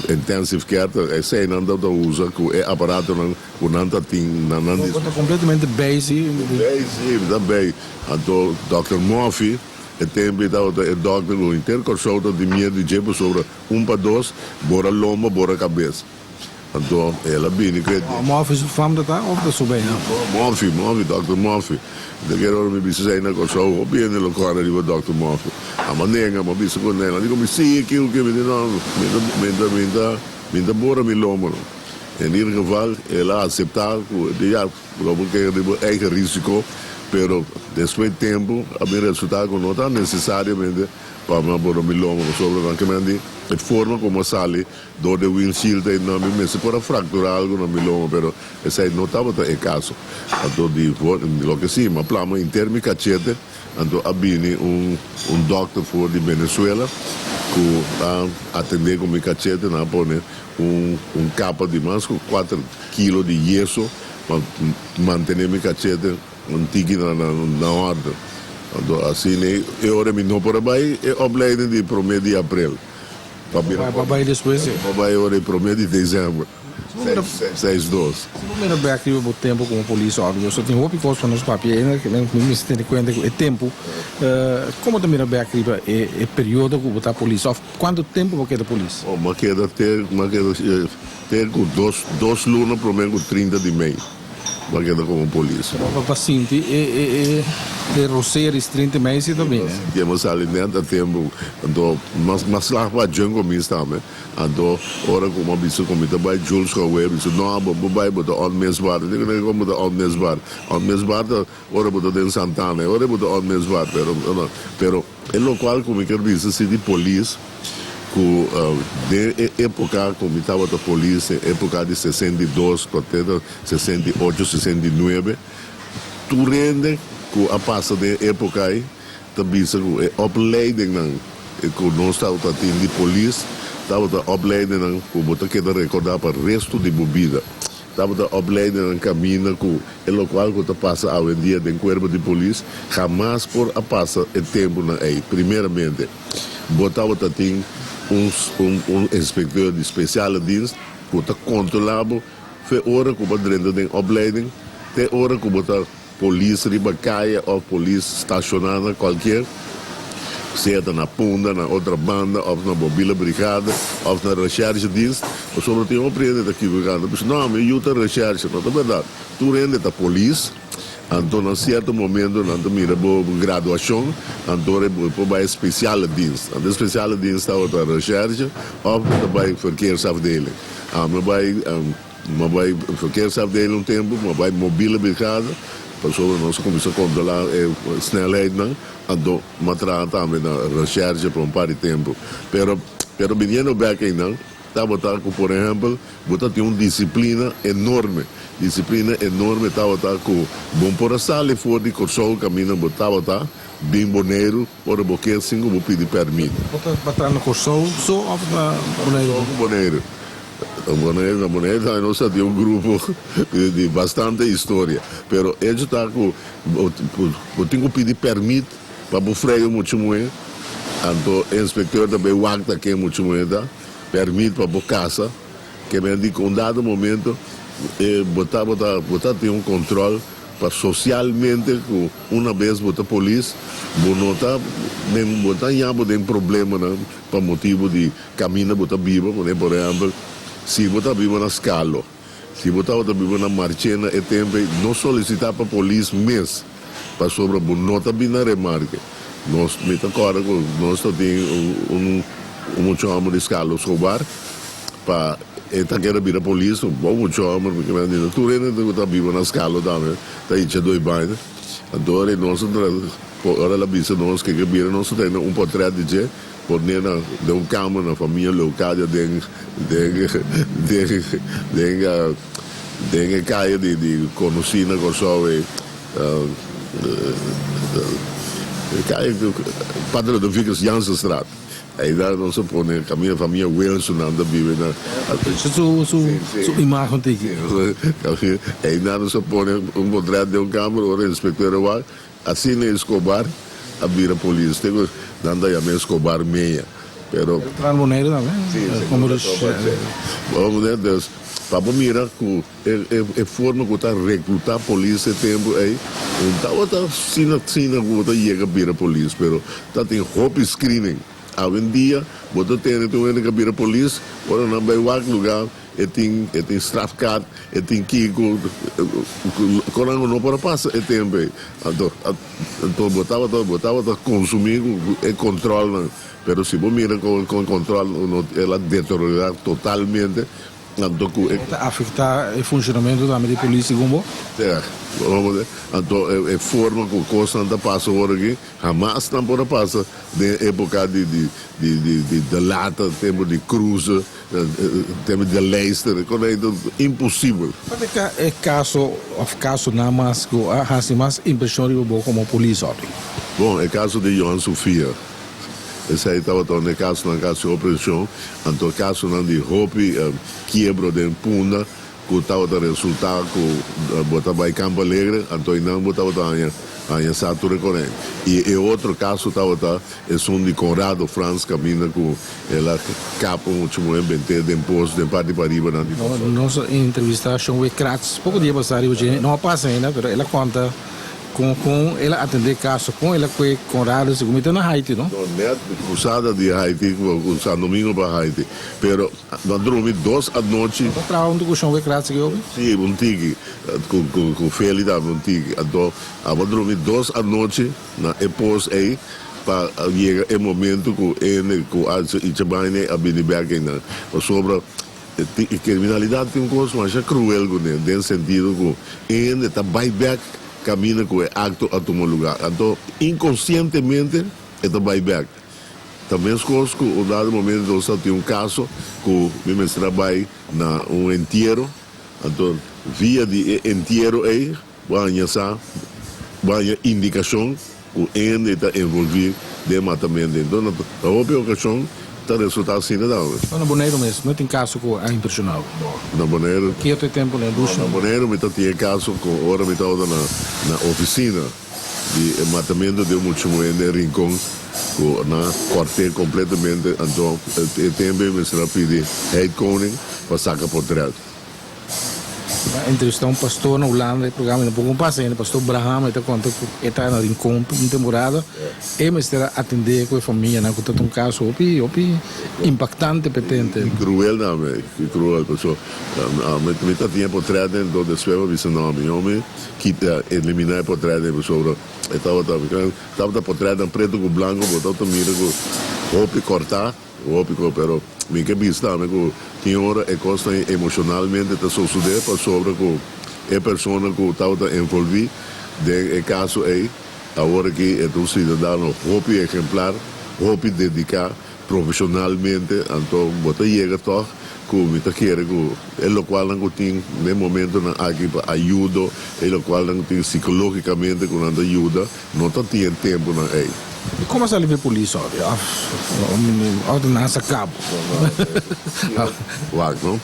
[SPEAKER 2] intensive care, ta eseinan ta ta usa ku e aparatonan ku nan ta tin na nan
[SPEAKER 1] Bo ta completamente bij si.
[SPEAKER 2] Bij si, mi ta bij. Anto dòkter Murphy e tempu ei tabata e dòkter ku henter Kòrsou ta tin miedu di dje pasobra un pa dos bora lomba bora kabes. Anto el a bini ku e.
[SPEAKER 1] Murphy su fam ta ta of ta su bena?
[SPEAKER 2] Murphy, Murphy, Dòkter Murphy. Mi ta kere ora mi bisa esei na Kòrsou, hopi hende lo kòrda riba Dòkter Murphy. Amo a nenga, amo a bisa ku nel. A di ku mi si, kiko ke mi di no, mi ta, mi ta, mi ta, mi ta bora mi lomo no. En ieder geval, el a aseptá ku di ya, lo bo kere riba eigen risiko, pero despues tempu a bin resultá ku no ta nesesariamente pa mi a bora mi lomo, pasobra nan ke men di e forma ku mi a sali Dor de windshield ei nan mi mester por a fractura algo na mi loma pero esei no tabata e caso. Anto di loke si m'a plama henter mi cachete anto a bini un un dokter for di Venezuela cu a atende cu mi cachete nan a pone un un capa di mas cu cuater kilo di yeso pa mantene mi cachete un tiki na na orde. Anto asina e ora mi no por a bay e opleiding di prome di april. Pa bira
[SPEAKER 1] Pa bai despues e.
[SPEAKER 2] Pa bai ora e prome di december. Seis dos.
[SPEAKER 1] Si bo mira bek riba bo tempo como polis òf bo tin hopi kos pa nos papia ei mi mester tene kuenta ku e tempo. Komo ta mira bek riba e periodo ku bo ta polis òf kuantu tempo bo keda polis?
[SPEAKER 2] Oh, mi a keda te mi a keda te ku dos dos luna prome ku 30 di mei. Bo a keda komo polis.
[SPEAKER 1] Bo pa sinti e e roseris 30 mei si ta bini.
[SPEAKER 2] Sinti bo sali net a tempo. Anto mas mas slag pa jungle mi sta me. Anto ora ku mi a bisa ku mi ta bai Jules Gouwe bisa no bo bo bai bo ta onmisbaar. Mi di kon bo ta onmisbaar. Onmisbaar ta ora bo ta den Santana e ora bo ta onmisbaar pero pero E lokual ku mi ker bisa si di polis ku den e epoka ku mi tabata polis, den epoka di 62 pa te ta 68, 69, tur hende ku a pasa den e epoka ei ta bisa ku e opleidingnan ku nos tabata tin di polis tabata opleidingnan ku bo ta keda rekorda pa resto di bo bida. Tabata opleidingnan kaminda ku e lokual ku ta pasa awendia den kuerpo di polis hamas por a pasa e tempunan ei. Primeramente, bo tabata tin un un inspekteur di spesiale dienst ku ta kontrolá bo fe ora ku bo a drenta den opleiding te ora ku bo ta Polis riba kaya of polis stashoná na kualkier, sea ta na Punda, na Otrabanda of na Mobile Brigade of na Recherchedienst, pasobra tin hopi hende ta kibukando, bisa no, mi yu ta recherche, no ta bèrdat, tur hende ta polis, anto na sierto momento nan ta mira bo graduashon, anto ora bo por bai speciale dienst, anto e speciale dienst tabata recherche of bo ta bai verkeersafdeling, ami a bai. M'a bai verkeersafdeling un tempu, m'a bai mobiele brigade, pasobra nos a kuminsá kontrolá e snelheidnan, anto m'a traha tambe na recherche pa un par di tempu. Pero, pero biniendo bèk einan, tabata ku por ehèmpel bo ta tin un disiplina enorme, disiplina enorme tabata ku bo por a sali for di Kòrsou kaminda bo tabata bin Boneiru ora bo ke sin ku bo pidi pèrmit.
[SPEAKER 1] Bo ta traha na Kòrsou so òf na Boneiru?
[SPEAKER 2] Kòrsou ku Boneiru. Bonaire, na Bonaire tambe nos ta tin un grupo di bastante historia, pero hecho ta cu bo tin cu pidi permit pa bo freyo mucha muhe, anto e inspecteur ta bay wak ta ken mucha muhe ta, permit pa bo casa, ke men di cu un dado momento bo ta bo ta bo ta tin un control. pa socialmente cu una bes bo ta polis bo no ta den bo ta haña bo den problemanan pa motibo di caminda bo ta biba, por ehempel si bo ta biba na Scalo. Si bo tabata biba na Marchena e tempu ei, no solisitá pa polis mes, pasobra bo no ta bin na remarke. Nos, mi ta kòrda ku nos ta tin un un mucha hòmber di Skalo Escobar, pa e ta keda bira polis, un bon mucha hòmber, mi kier mira tur hende ku ta biba na Skalo tambe ta hincha doi baina. Anto ora nos a ora el a bisa nos ke ke bira nos a tene un potrèt di dje. Pone na den un kamer na famia Leocadia den den den den den e kaya di di konosí na Kòrsou e e kaya Padre Lodovikus Jansenstraat einan nos a pone kaminda famia Wilson nan ta biba einan.
[SPEAKER 1] Su su su imagen tiki.
[SPEAKER 2] Einan nos a pone un portret den un kamer ora inspektor a wak. Asina Escobar a bira polis. Te ku nan ta yama Escobar Meña. Pero.
[SPEAKER 1] El tra Boneiru tambe.
[SPEAKER 2] Si, segun ta topa dje. Bo mira dus, pa bo mira ku e forma ku ta rekluta polis e tempu ei, un tabata asina asina ku bo ta yega bira polis, pero ta tin hopi screening. Awendia bo ta tene tur hende ku a bira polis, ora nan bai wak luga. E tin e tin strafkaart, e tin kiko, konan ku no por a pasa e tempu ei. Anto anto bo tabata bo tabata konsumí ku e kòntròlnan, pero si bo mira kon kon kòntròl no el a deteriorá totalmente, anto ku e.
[SPEAKER 1] Ta afektá e funshonamentu tambe di polis segun bo?
[SPEAKER 2] Sea, anto e forma ku kosnan ta pasa ora aki, hamas nan por a pasa den e epoka di di di di de lata, tempu di Cruze. Tema di lijster, kon ei ta imposibel.
[SPEAKER 1] Kua ta e kaso òf kasonan mas ku a hasi mas impreshon riba bo komo polis òf?
[SPEAKER 2] Bon, e kaso di Johan Sofia, esei tabata un di e kasonan ku a hasi hopi impreshon. Anto kasonan di hopi kiebro den Punda ku tabata resultá ku bo ta bai Campo Alegre, anto einan bo tabata haña haña sa tur e konen. I e otro kaso tabata esun di Conrado Frans kaminda ku El a kap un mucha muhé bent'é den pos den parti pariba nan di Kòrsou.
[SPEAKER 1] Nos a entrevistá Shon Kratz poko dia pasá riba dje, no a pasa ainda, pero el a konta kon kon el a atendé e kaso, kon el a kue Conrado segun mi ta na Haiti, no?
[SPEAKER 2] No, nèt krusada di Haiti ku San Domingo pa Haiti, pero no a drumi dos anochi.
[SPEAKER 1] Bo ta traha huntu ku Shon Kratz aki hopi?
[SPEAKER 2] Sí, un tiki, ku Feli tambe un tiki. Anto abo a drumi dos anochi. Na e pos ei pa yega e momento ku hende ku a icha baña a bini bek einan. Pasobra e kriminalidat tin un kos masha kruel kuné den sentido ku e hende ta bai bek kaminda ku e akto a tuma lugá. Anto inkonsientemente e ta bai bek. Ta meskos ku un dado momento nos ta tin un kaso ku mi mester a bai na un entiero. Anto via di e entiero ei Bo haña sa, bo haña indikashon ku hende ta envolví den matamentu. Enton na hopi okashon ta resultá asina tambe.
[SPEAKER 1] Na Boneiru mes no tin kaso ku a impreshoná bo?
[SPEAKER 2] No, na Boneiru.
[SPEAKER 1] Kieto e tempu na Lucia?
[SPEAKER 2] No, na Boneiru mi ta tin e kaso ku ora mi tabata na na ofisina di e matamentu di un mucha muhé den Rincon ku nan a kòrt'é kompletamente. Anto e tempu ei mester a pidi Heid Koning pa saka potrèt.
[SPEAKER 1] A entrevistá un pastor na Hulanda e programa no por pasa ainda pastor Braham e ta konta ku e ta na Rincon un temporada e mester a atendé ku e famianan ku ta un kaso hopi hopi impaktante pa e tente.
[SPEAKER 2] I kruel tambe i kruel paso mi ta tin e potrèt den enton despues mi a bisa no mi homi kita eliminá e potrèt den pasobra e tabata tabata potrètnan pretu ku blanku bo tabata mira ku hopi kòrtá. Hopi ko, pero mi ke bisa tambe ku tin ora e kosnan emoshonalmente ta sosodé pasobra ku e persona ku tabata envolví den e kaso ei awor aki e ta un siudadano hopi ehemplar, hopi dediká profeshonalmente, anto bo ta yega tòg ku mi ta kere ku e lokualnan ku tin den momentonan aki pa ayudo, e lokualnan ku tin sikológikamente ku nan ta yuda. No ta tin e tempunan ei.
[SPEAKER 1] I como a sali p'e polis ori? Of of nan a saca bo?
[SPEAKER 2] Wak no.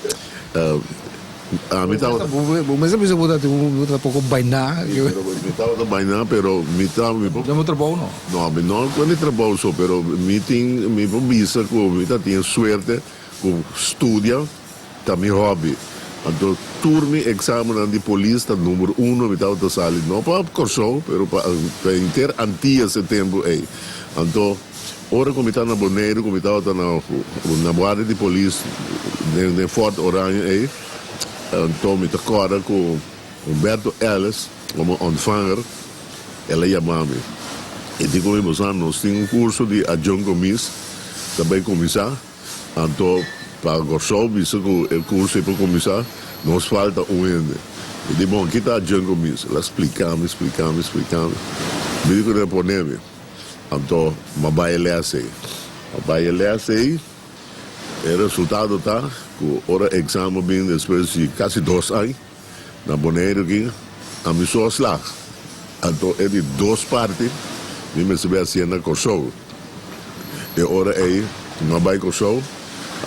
[SPEAKER 2] Ami tabata.
[SPEAKER 1] Bo mes a bisa bo ta tin bo ta poco bainá.
[SPEAKER 2] Mi tabata bainá pero mi ta.
[SPEAKER 1] Den bo trabou no?
[SPEAKER 2] No, mi no con e trabou so pero mi tin mi por bisa cu mi ta tin e suerte cu studia ta mi hobby. Anto. Tur mi examennan di polis ta number uno mi tabata sali, no pa Kòrsou, pero pa henter Antillas e tempu ei. Anto ora ku mi ta na Boneiru ku mi tabata na na guardia di polis den den Fort Oranje ei, anto mi ta kòrda ku Humberto Ellis komo ontvanger el a yama mi. E di ku mi, Boso nos tin un kurso di adjunct-commies ta bai kuminsá. Anto pa Kòrsou bisa ku e kurso ei por kuminsá, nos falta un hende. Mi di, Bon, kita adjunct commies? El a splika mi, splika mi, splika mi. Mi di ku nan pone mi. Anto m'a bai e lès ei. M'a bai e lès ei, e resultado ta ku ora eksamen bin despues di kasi dos aña na Boneiru aki, ami so a slag. Anto e di dos parti mi mester bai hasié na Kòrsou. E ora ei mi a bai Kòrsou,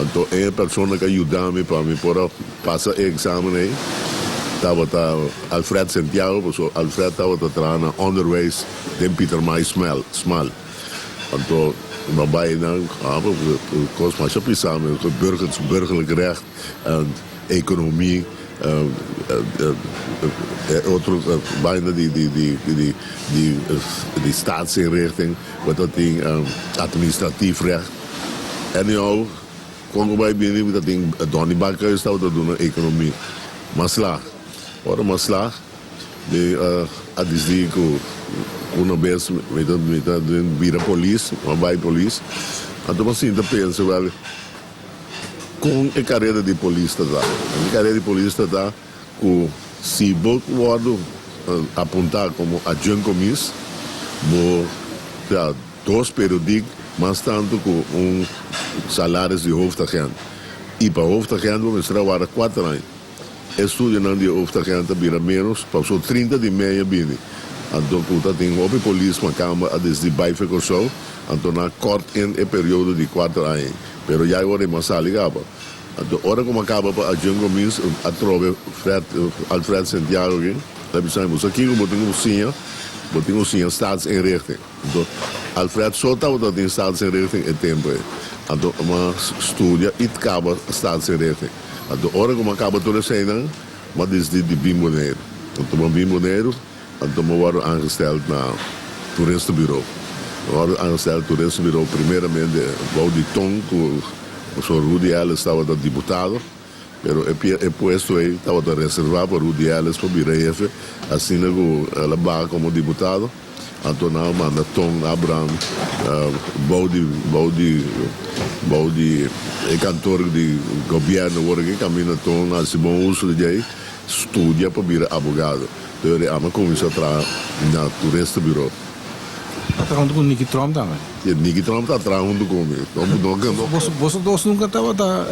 [SPEAKER 2] anto e persona ku a yuda mi pa mi por a pasa e eksamen ei tabata Alfred Santiago, pasobra Alfred tabata traha na onderwijs den Pietermaai Smal. Anto mi a bai nan, kos masha pisa mi, burgerlijk recht en economie. E otro vaina di di staatsinrichting bo ta tin administratief recht. Anyhow, kon ku bai bini bo ta tin Donny Bakhuis tabata duna economie. Mas slag, ora mas slag mi a disidi ku una bes mi ta mi ta bira polis, mi a bai polis. Anto mi a sinta pensa wèl. Kon e karera di polis ta ta? E karera di polis ta ta ku si bo wòrdu apuntá komo adjunct-commies, bo ta dos periodiek mas tantu ku un salaris di hoofdagent. I pa hoofdagent bo mester a warda kuater aña. E studionan di hoofdagent ta bira ménos, pasobra 30 di mei a bini. Anto ku ta tin hopi polis makamba a desidi bai fe Kòrsou, anto nan a kòrt in e periodo di kuater aña. Pero ya e ora ei mas sali kaba. Anto ora ku mi a kaba pa adjunct commies, atrobe Fred, Alfred Santiago aki, ta bisa mi, bo sa kiko bo tin ku siña? Bo tin ku siña staatsinrichting. Anto Alfred so tabata tin staatsinrichting e tempu ei. Anto mi a studia i kaba staatsinrichting. Anto ora ku mi a kaba tur eseinan, mi a disidi di bin Boneiru. Anto mi a bin Boneiru. Anto mi a wòrdu aangesteld na Toeristenbureau. Mi a wòrdu aangesteld Toeristenbureau primeramente bou di ton ku profesor Rudy Ellis tabata diputado, pero e e puesto ei tabata reservá pa Rudy Ellis pa bira hefe, asina ku el a baha komo diputado, anto nan a manda Ton Abraham bou di bou di bou di e kantor di gobièrnu awor aki kaminda Ton a hasi bon uso di djei studia pa bira abogado. Dor di ama cuminsa traha na Toeristenbureau.
[SPEAKER 1] Ta traha hunto cu Nicky Tromp tambe?
[SPEAKER 2] Si, Nicky Tromp ta traha hunto cu mi.
[SPEAKER 1] Boso dos nunca tabata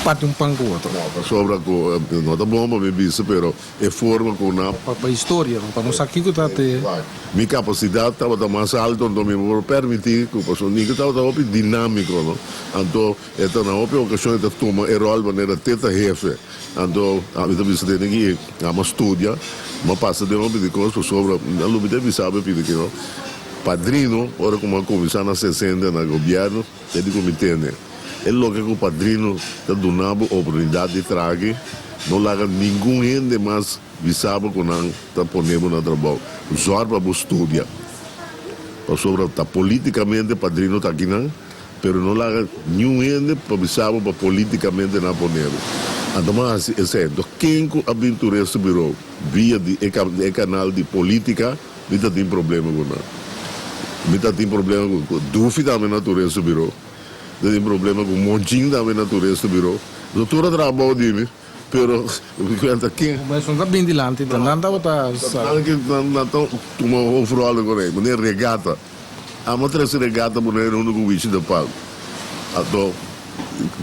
[SPEAKER 1] parti un pan cu otro?
[SPEAKER 2] No, pasobra cu no ta bon pa mi bisa, pero e forma cu nan.
[SPEAKER 1] Pa historia, pa nos sa kico ta te.
[SPEAKER 2] Mi capacidad tabata mas alto, anto mi por permiti cu, pasobra Nicky tabata hopi dinamico, no? Anto e ta na hopi ocasion e ta tuma e rol manera te ta hefe. Anto ami ta bisa tene ki amo studia, mi a pasa den hopi di kos pasobra mi a lubida bisa bo pidi kino padrino ora ku mi a kuminsá na sesenta na gobièrnu e di ku mi tene e loke ku padrino ta duna bo oportunidat di traha aki no laga ningun hende mas bisa bo ku nan ta pone bo na trabou zòrg pa bo studia pasobra ta politikamente padrino ta akinan. Pero no laga niun hende pa bisa bo pa politicamente nan pone bo. Anto bo a haci esey. Anto ken cu a bin Toeristenbureau via di e e canal di politica mi ta tin problema cu nan. Mi ta tin problema cu Dufi tambe na Toeristenbureau. Mi ta tin problema cu Monchin tambe na Toeristenbureau. Anto tur a traha bao di mi pero mi cuenta ken.
[SPEAKER 1] Bo no ta bin dilanti nan tabata sa.
[SPEAKER 2] Nan ta tuma hoofdrol cu nan. Manera regata. Amo trese regata Boneiru huntu ku Wichi de Palm. Anto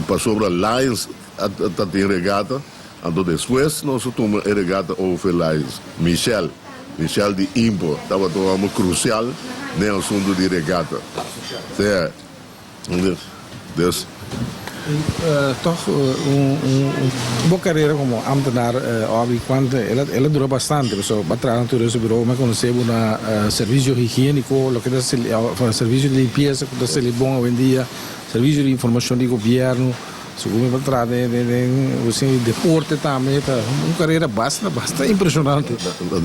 [SPEAKER 2] pasobra Lions a ta tin regata, anto despues nos a tuma e regata over Lions. Michel, Michel di Impo tabata un homber krusial den asuntu di regata. Sea. Dus.
[SPEAKER 1] Tog un bo carera como ambtenaar Aubrey cuanto el a dura bastante pasobra bo a traha na Toerismo Bureau mi a conoce bo na servicio higienico loke ta servicio di limpieza cu ta sali bon awendia servicio di informacion di gobierno. Segun mi por traha den den deporte tambe ta un carera basta basta impresionante.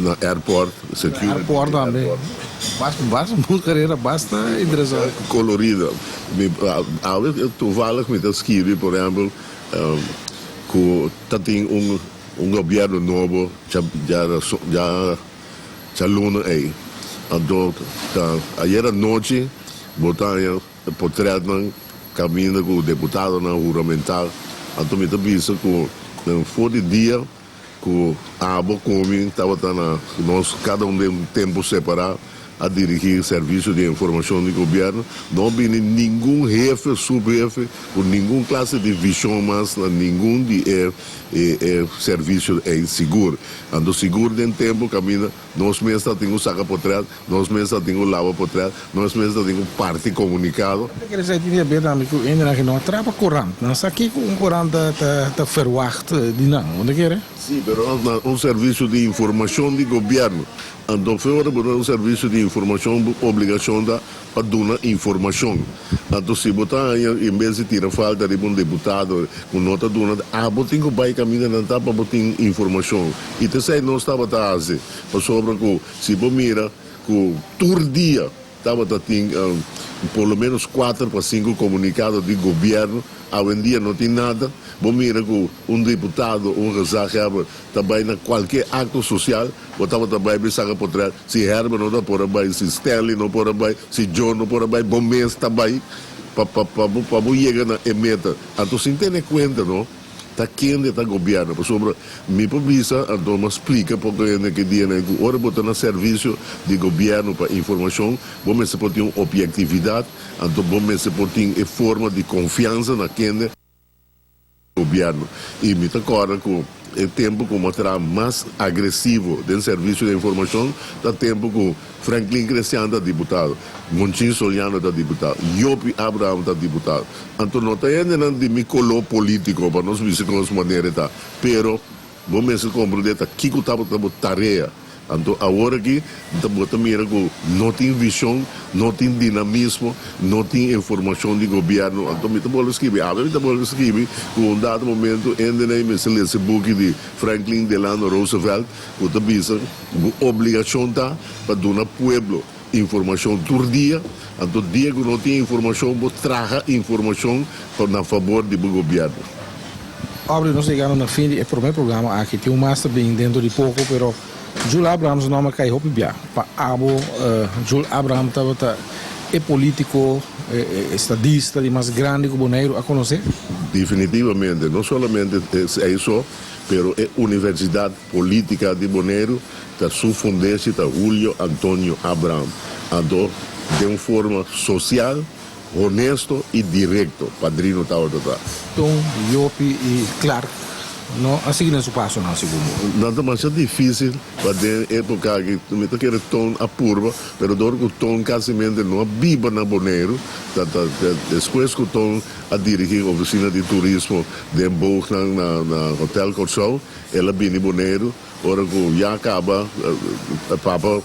[SPEAKER 2] Na airport, security.
[SPEAKER 1] Na airport tambe. Basta basta un carera basta interesante.
[SPEAKER 2] Colorido. Mi awe toevallig mi ta skirbi por ehempel cu ta tin un un gobierno nobo dja dja djaluna ey. Anto ta ayer anochi bo ta haña E potretnan kaminda ku deputadonan huramentá. Anto mi ta bisa ku den for di dia ku abo ku mi tabata na nos kada un den tempu separá a dirigí servisio di informashon di gobièrnu, no bini ningun hefe, subhefe ku ningun klase di vishon mas na ningun di e e servisio ei sigur. Anto sigur den tempu kaminda nos mes ta tin ku saka potret. Nos mes ta tin ku laba potret, nos mes ta tin ku parti komunikado.
[SPEAKER 1] Ta kere sa tin haber tambe ku hendenan ku no a trapa korant. Nan sa kiko un korant ta ferwagt di nan, bo ta kere?
[SPEAKER 2] Si, pero na un servisio di informashon di gobièrnu. Anto fe ora bo ta un servisio di informashon bo obligashon ta pa duna informashon. Anto si bo ta haña en bes di tira falta riba un deputado ku no ta duna, abo tin ku bai kaminda nan ta pa bo tin informashon. I ta esei nos tabata hasi pasobra ku. Si bo mira ku tur dia tabata tin por lo menos kuater pa sinku komunikado di gobièrnu, awendia no tin nada. Bo mira ku un diputado, un gezaghebber ta bai na kualke akto sosial, bo tabata bai bai saka potrèt, si Herbert no ta por a bai, si Stanley no por a bai, si John no por a bai, bo mes ta bai pa pa bo yega na e meta. Anto sin tene kuenta no. Ta kende ta gobierno? Pasobra mi por bisa, anto mi a splica poco hende ki dianan cu ora bo ta na servicio di gobierno pa informacion, bo mester por tin un objectividad, anto bo mester por tin e forma di confiansa na kende gobierno. Y mi ta corda cu e tempo cu mi a traha mas agresivo den servicio di informacion ta tempo cu Franklin Crestian ta diputado, Monchín Soliano ta diputado, Jopi Abraham ta diputado. Anto no ta hendenan di mi koló polítiko pa nos bisa kon nos manera e ta, pero bo mester komprendé ta kiko tabata bo tarea. Anto awor aki ta bo ta mira ku no tin vishon, no tin dinamismo, no tin informashon di gobièrnu. Anto mi ta bolbe skibi, awe mi ta bolbe skibi ku un dado momento hendenan mester lesa e buki di Franklin Delano Roosevelt ku ta bisa bo obligashon ta pa duna pueblo Informashon tur dia, anto dia ku no tin informashon bo traha informashon pa na fabor di bo gobièrnu.
[SPEAKER 1] Aubrey, nos yegando na fin di e promé programa aki. Tin un mas ta bin dentro di poko, pero Jul Abraham su nòmber kai hopi bia. Pa abo, Jul Abraham tabata e polítiko, e estadista di mas grandi ku Boneiru a konosé?
[SPEAKER 2] Definitivamente, no solamente esei so, pero e universidat polítika di Boneiru Ta su fundeshi ta Julio Antonio Abraham. Anto den un forma social, honesto y directo Padrino tabata ta.
[SPEAKER 1] Ton, Jopi y Clark no a sigui den su pasonan segun bo?
[SPEAKER 2] Nan ta masha dificil pa den epoca aki. Mi ta kere Ton a purba, pero dor cu Ton casimente no a biba na Boneiru, ta ta despues cu Ton a dirigi oficina di turismo den Boognan na na Hotel Corsou, el a bini Boneiru. Ora ku ya kaba papa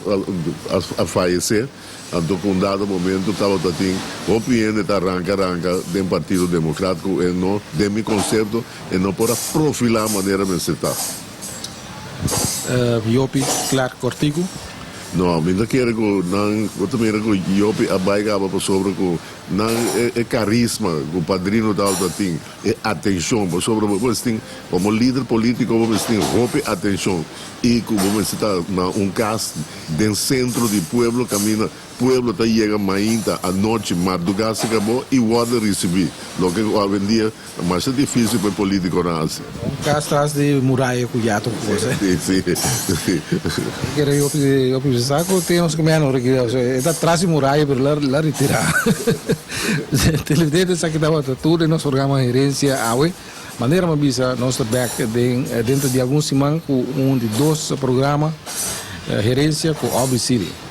[SPEAKER 2] a fayesé, anto ku un dado momento tabata tin hopi hende ta ranka ranka den Partido Demokrat ku e no, den mi konsepto, e no por a profilá manera mester ta.
[SPEAKER 1] Jopi Clark Cortigu.
[SPEAKER 2] No, mi ta kere ku nan, bo ta mira ku Jopi a bai kaba pasobra ku nan e karisma ku Padrino tabata tin. E atencion, pasobra bo mester tin, como lider politico bo mester tin hopi atencion y cu bo mester ta na un cas den centro di pueblo caminda pueblo ta yega mainta, anochi, marduga cerca bo y wordo ricibi, loke cu awendia ta masha dificil pa e politiconan haci.
[SPEAKER 1] Un cas tras di muraya cu ya tur cos.
[SPEAKER 2] Si, si.
[SPEAKER 1] Kere hopi hopi bisa cu tin nos cu meno ora aki, e ta tras di muraya pero la retira. Televidente esaki tabata tur den nos programa Herencia Awe. Manera mi a bisa nos ta bek den dentro di algun siman ku un di dos programa Herencia ku Aubrey Sealy.